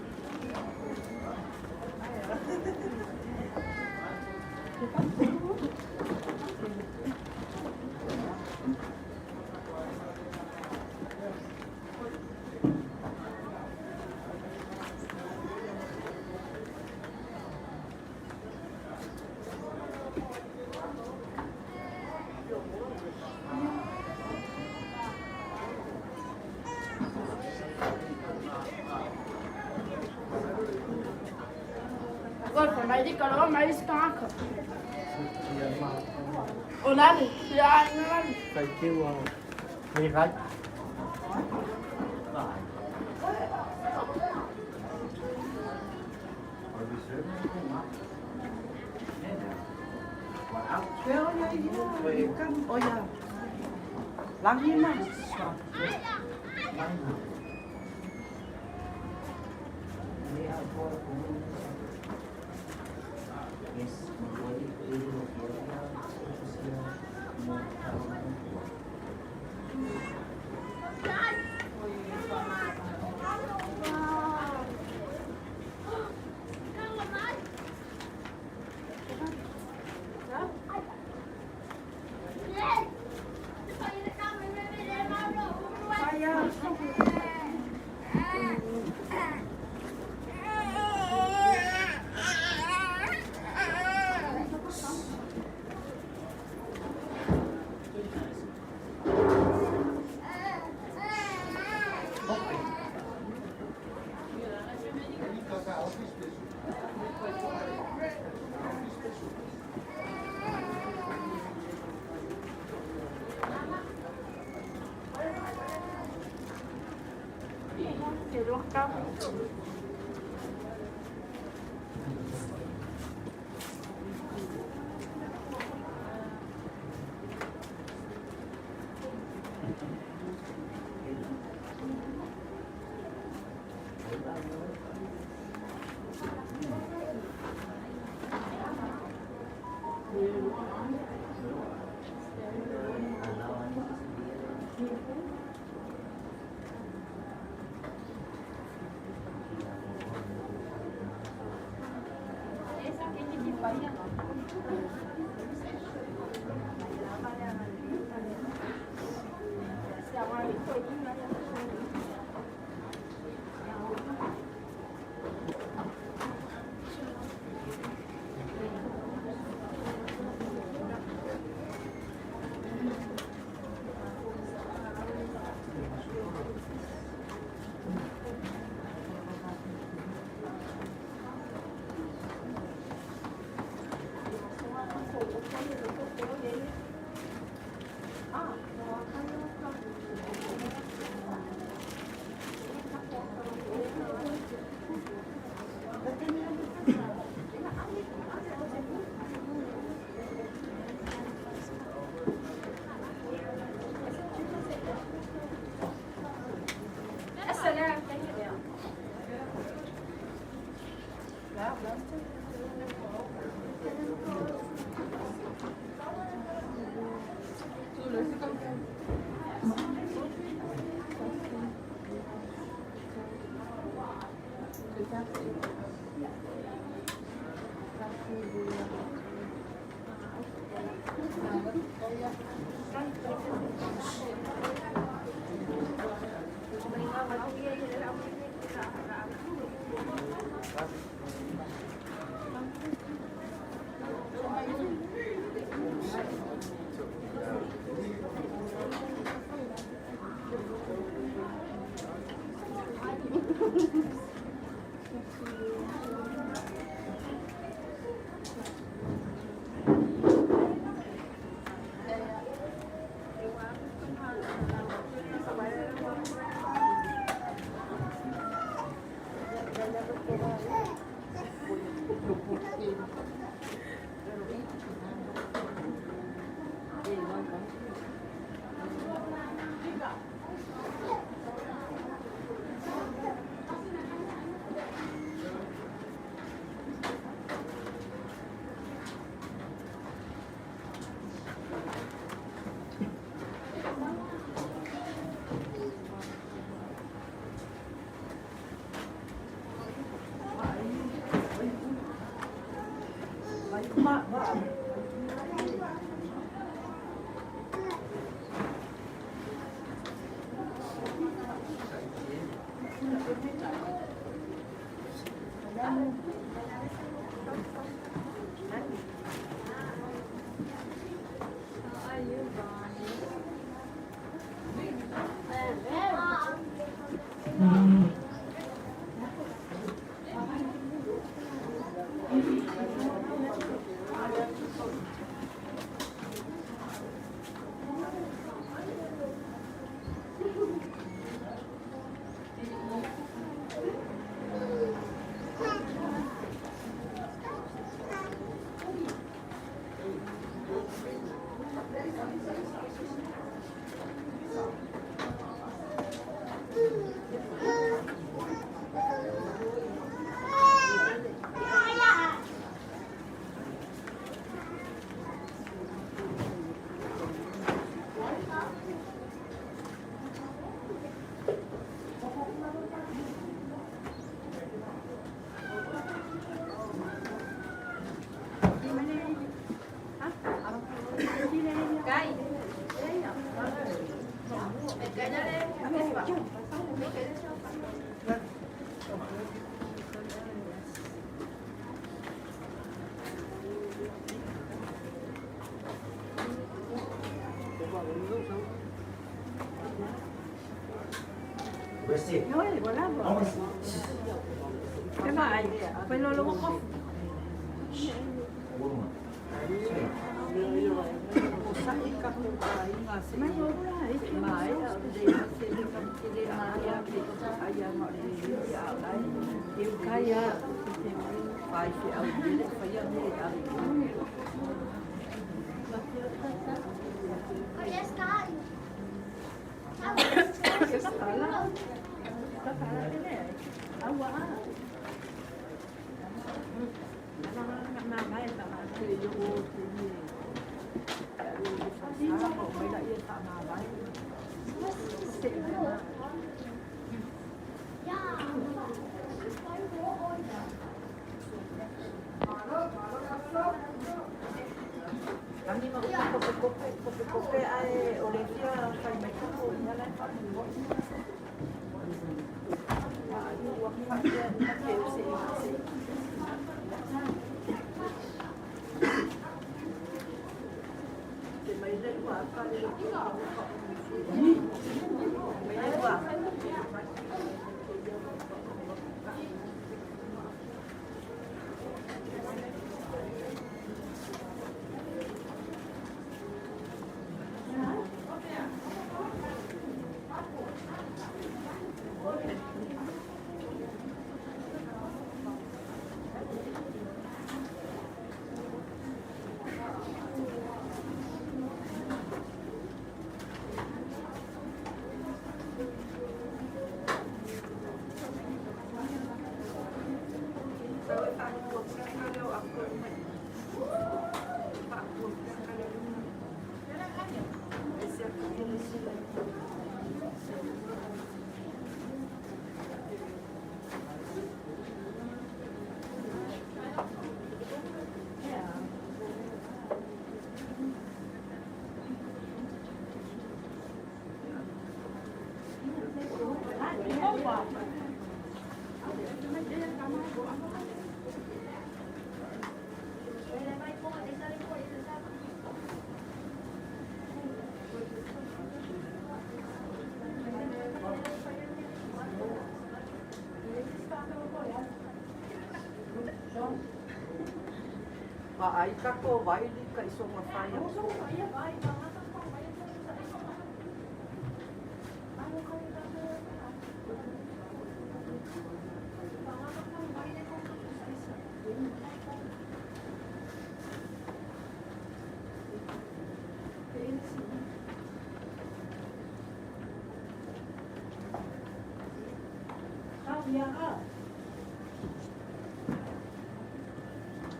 Vaai tatou vai lika i songa fai.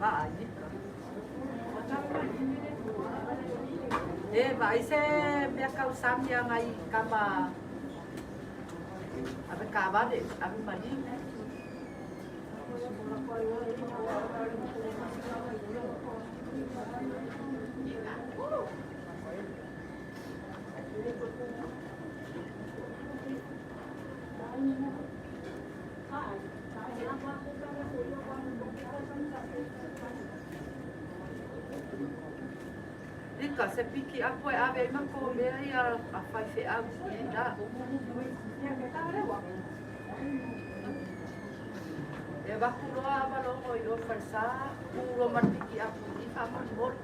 Vaai lika. E vaai se mea kausami agai kama ave kavale ave maliu. Lika se piki apo e ave ai mako mea ia a whai wheau i nā. E waku loa avalongo i o falesa, pulo ma le piki apu i whamolimoli.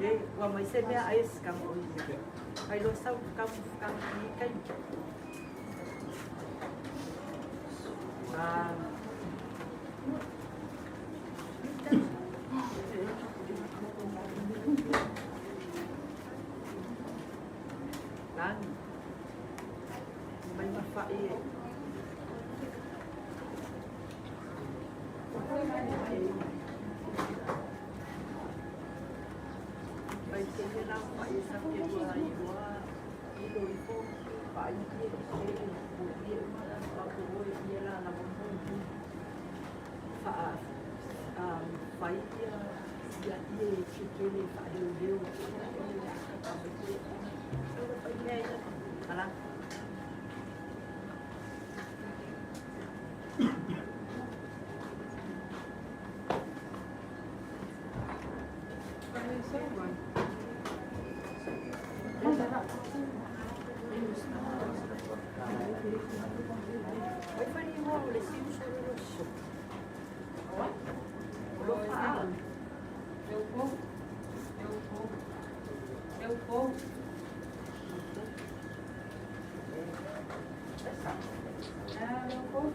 E ua mai se mea ai se ka mo ia. Ai lo sau ka ka i kai. Ah. Lani. Mai mawhai e. Mai te he rau whai e sa ke ua i ua i lo i fo whai i e e o i e ma ko oi i e la la mo mo wha whai ia ia i e ke kele wha leo leo Ala. Vai fari mo le siu so lo so. Lo fa. Meu povo, meu povo, meu povo. Ah, meu povo.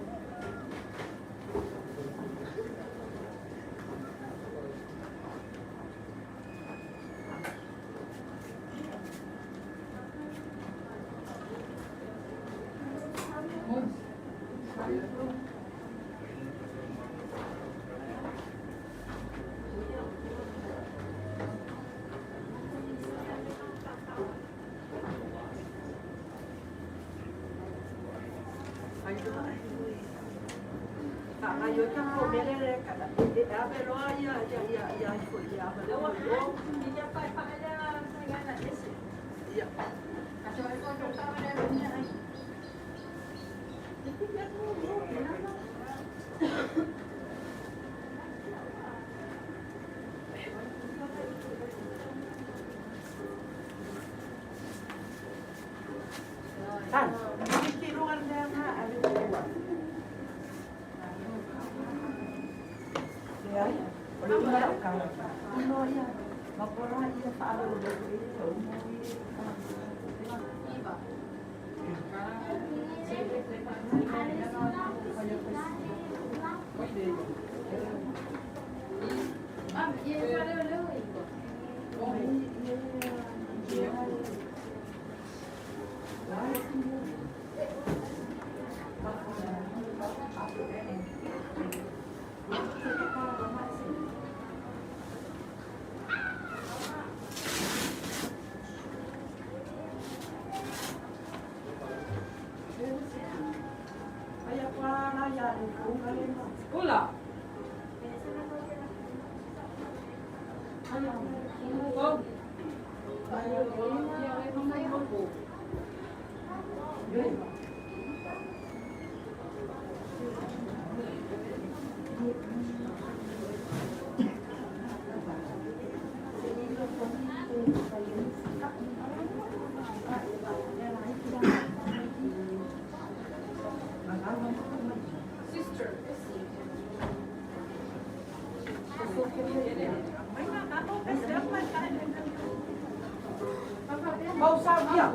Ai lo ai. Fa ga yo ka ko mele le ka e ave lo ia ia ia ia fo ia ba lo lo. Ia. Tan. Ki ro al mea ma ave ko. Le ai. O le una o ka. No ia. Ma pora ia fa ave lo e o mo i. Ai a pa la ia le ko le ma. Hola. Oh. Sister. Mau sa ia.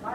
Ai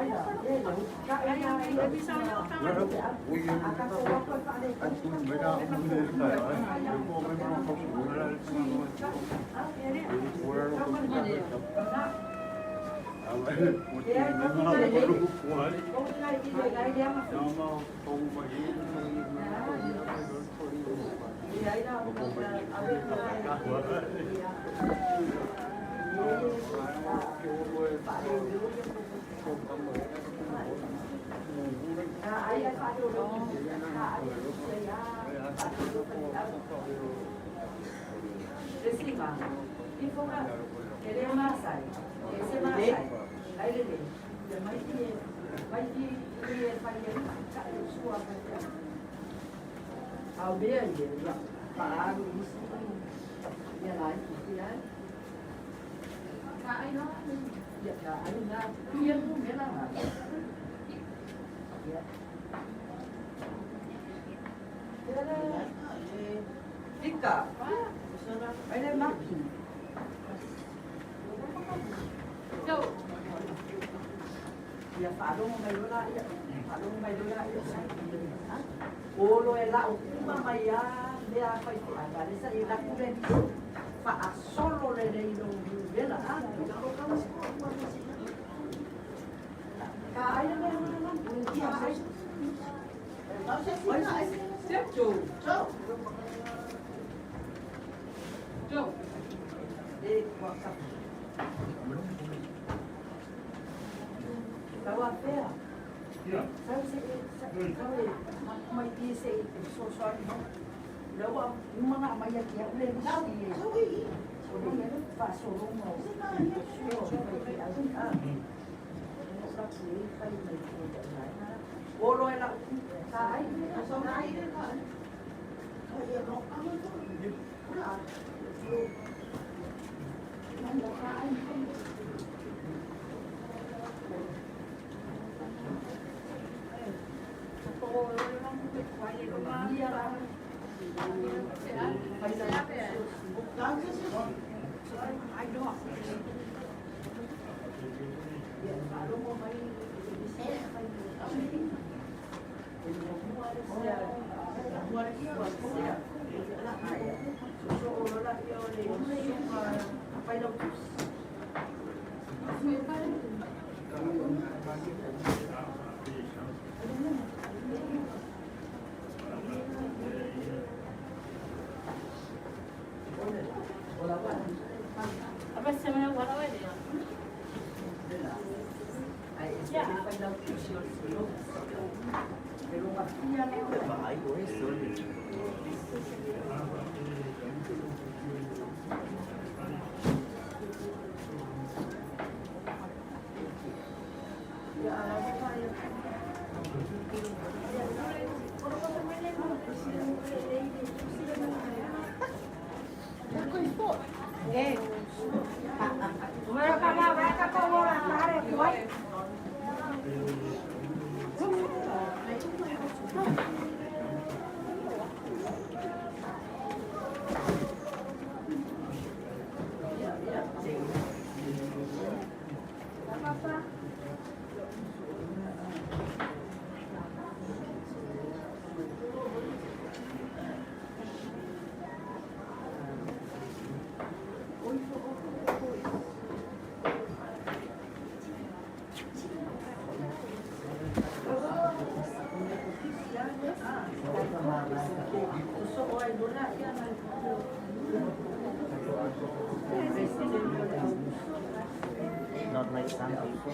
Not like some people.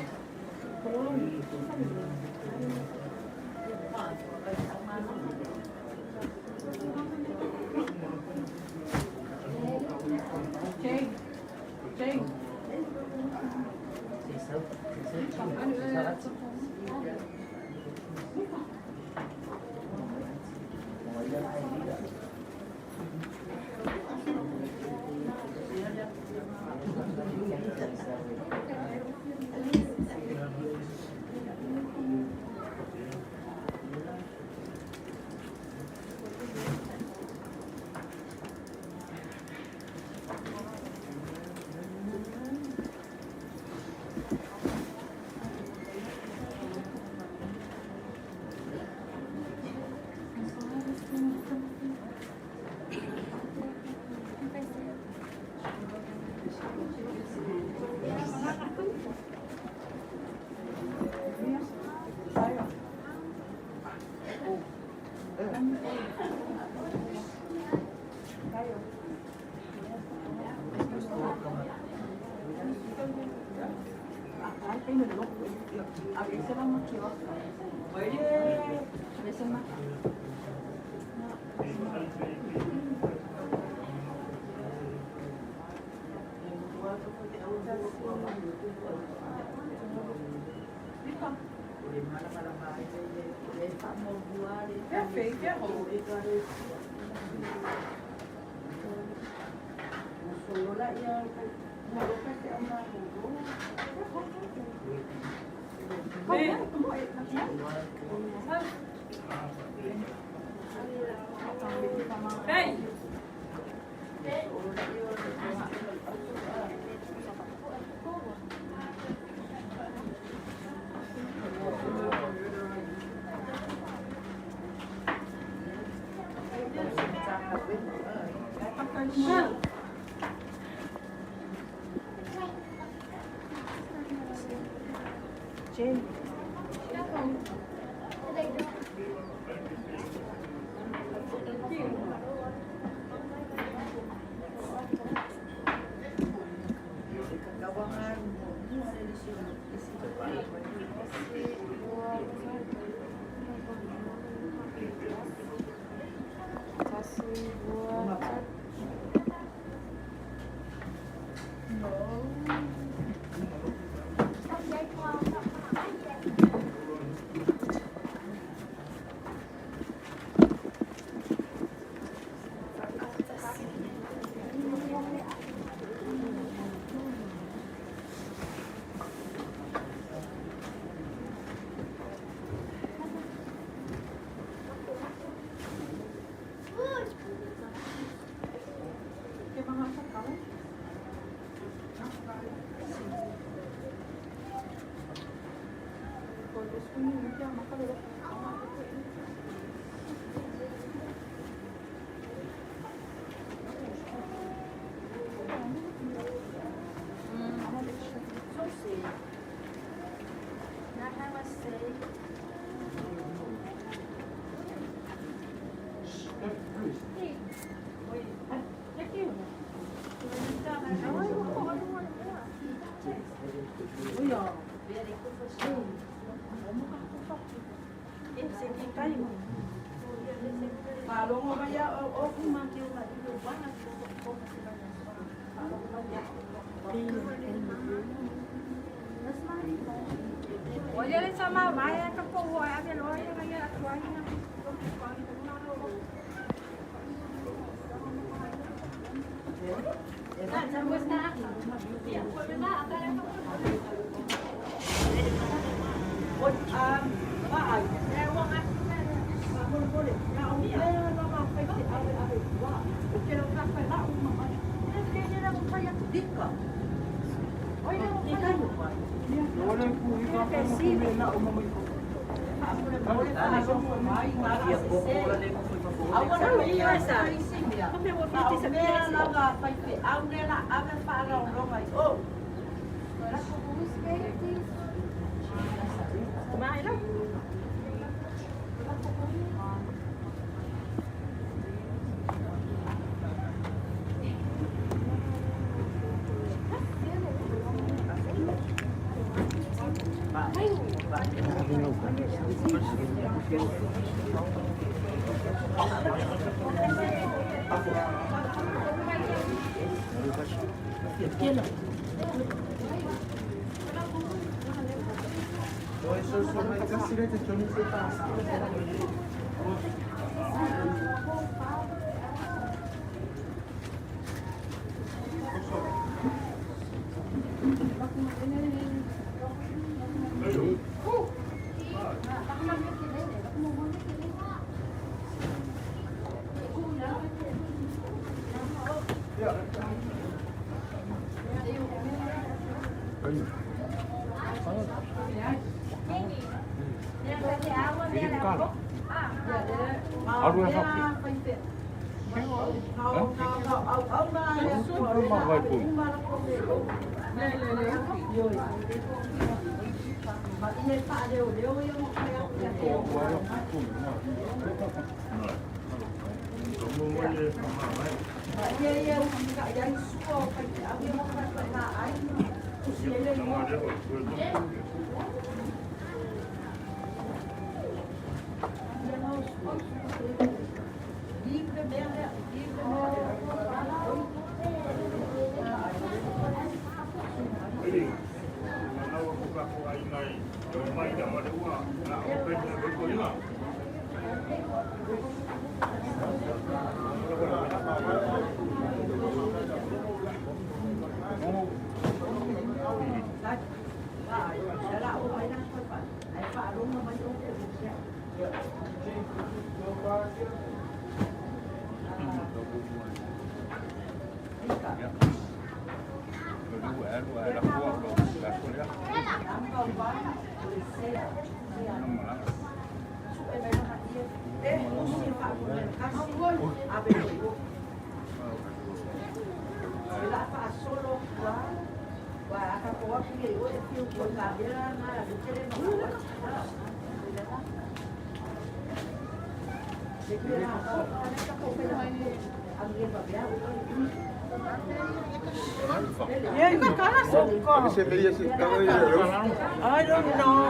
I don't know.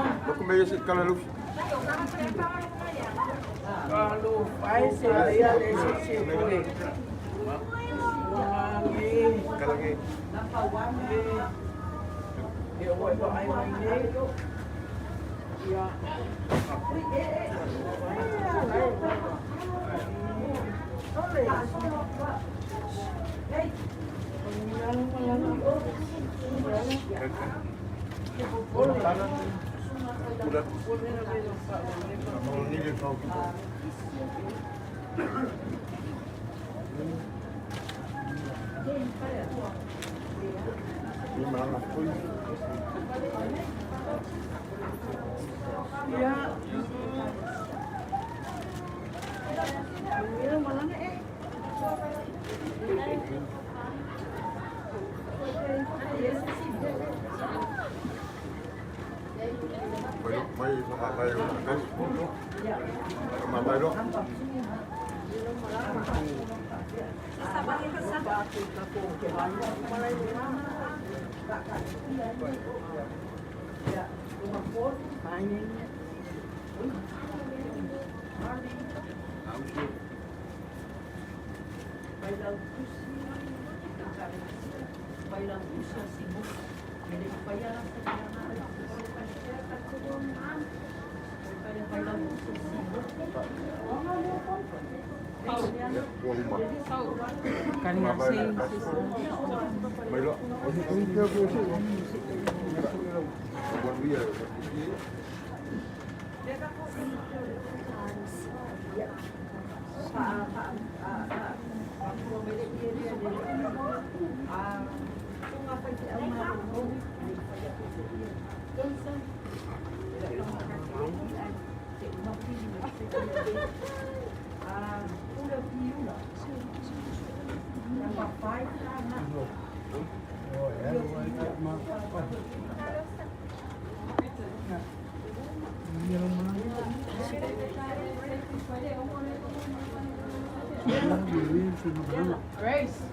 Grace.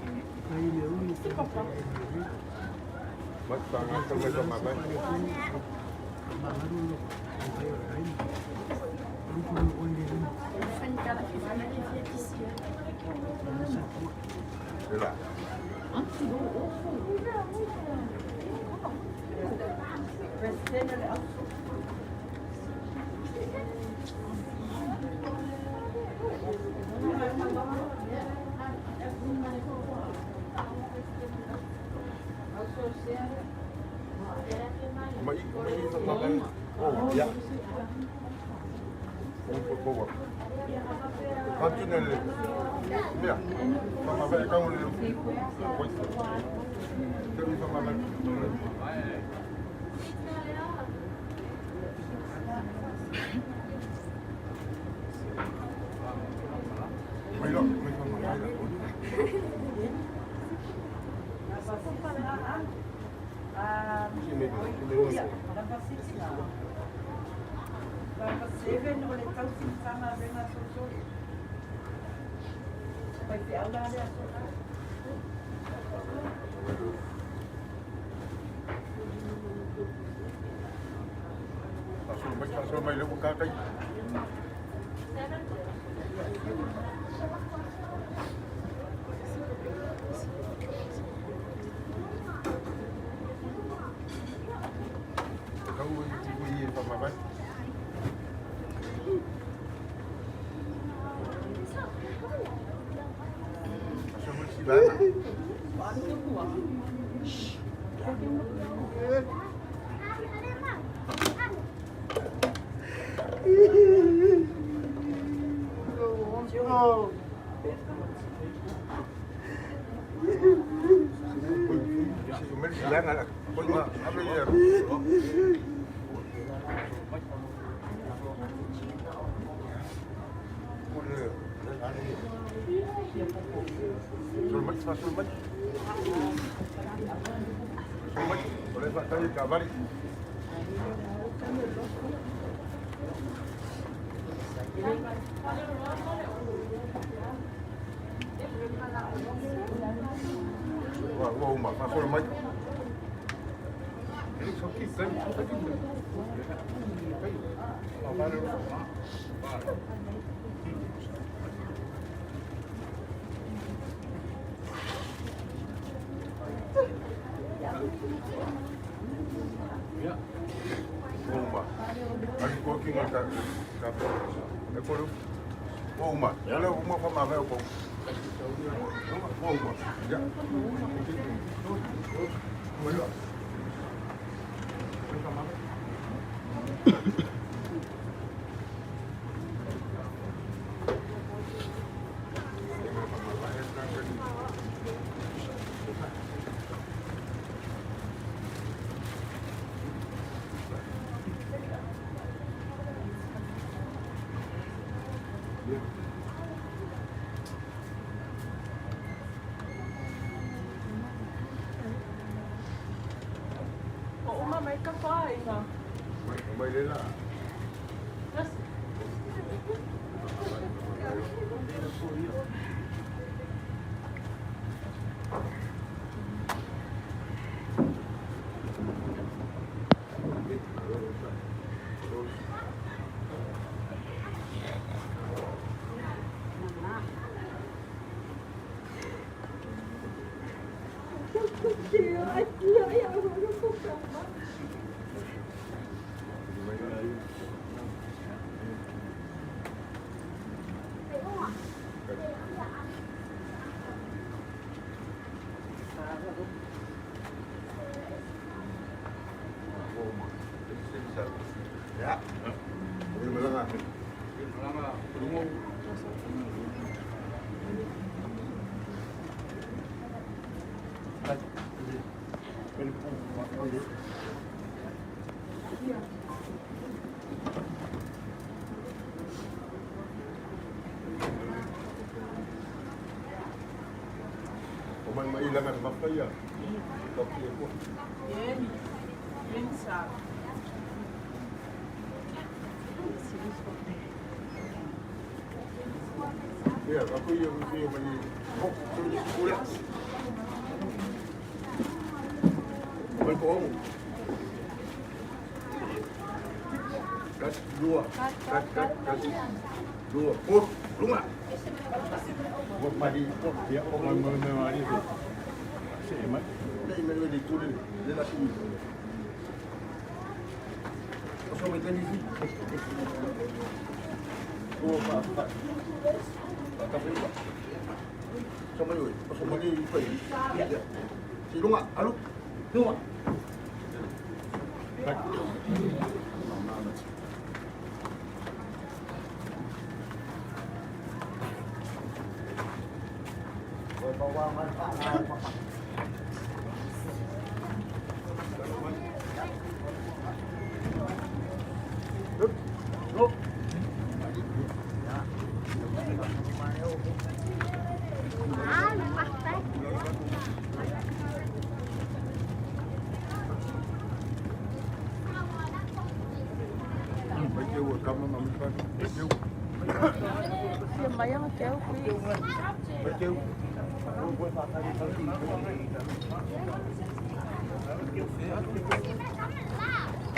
Thank you.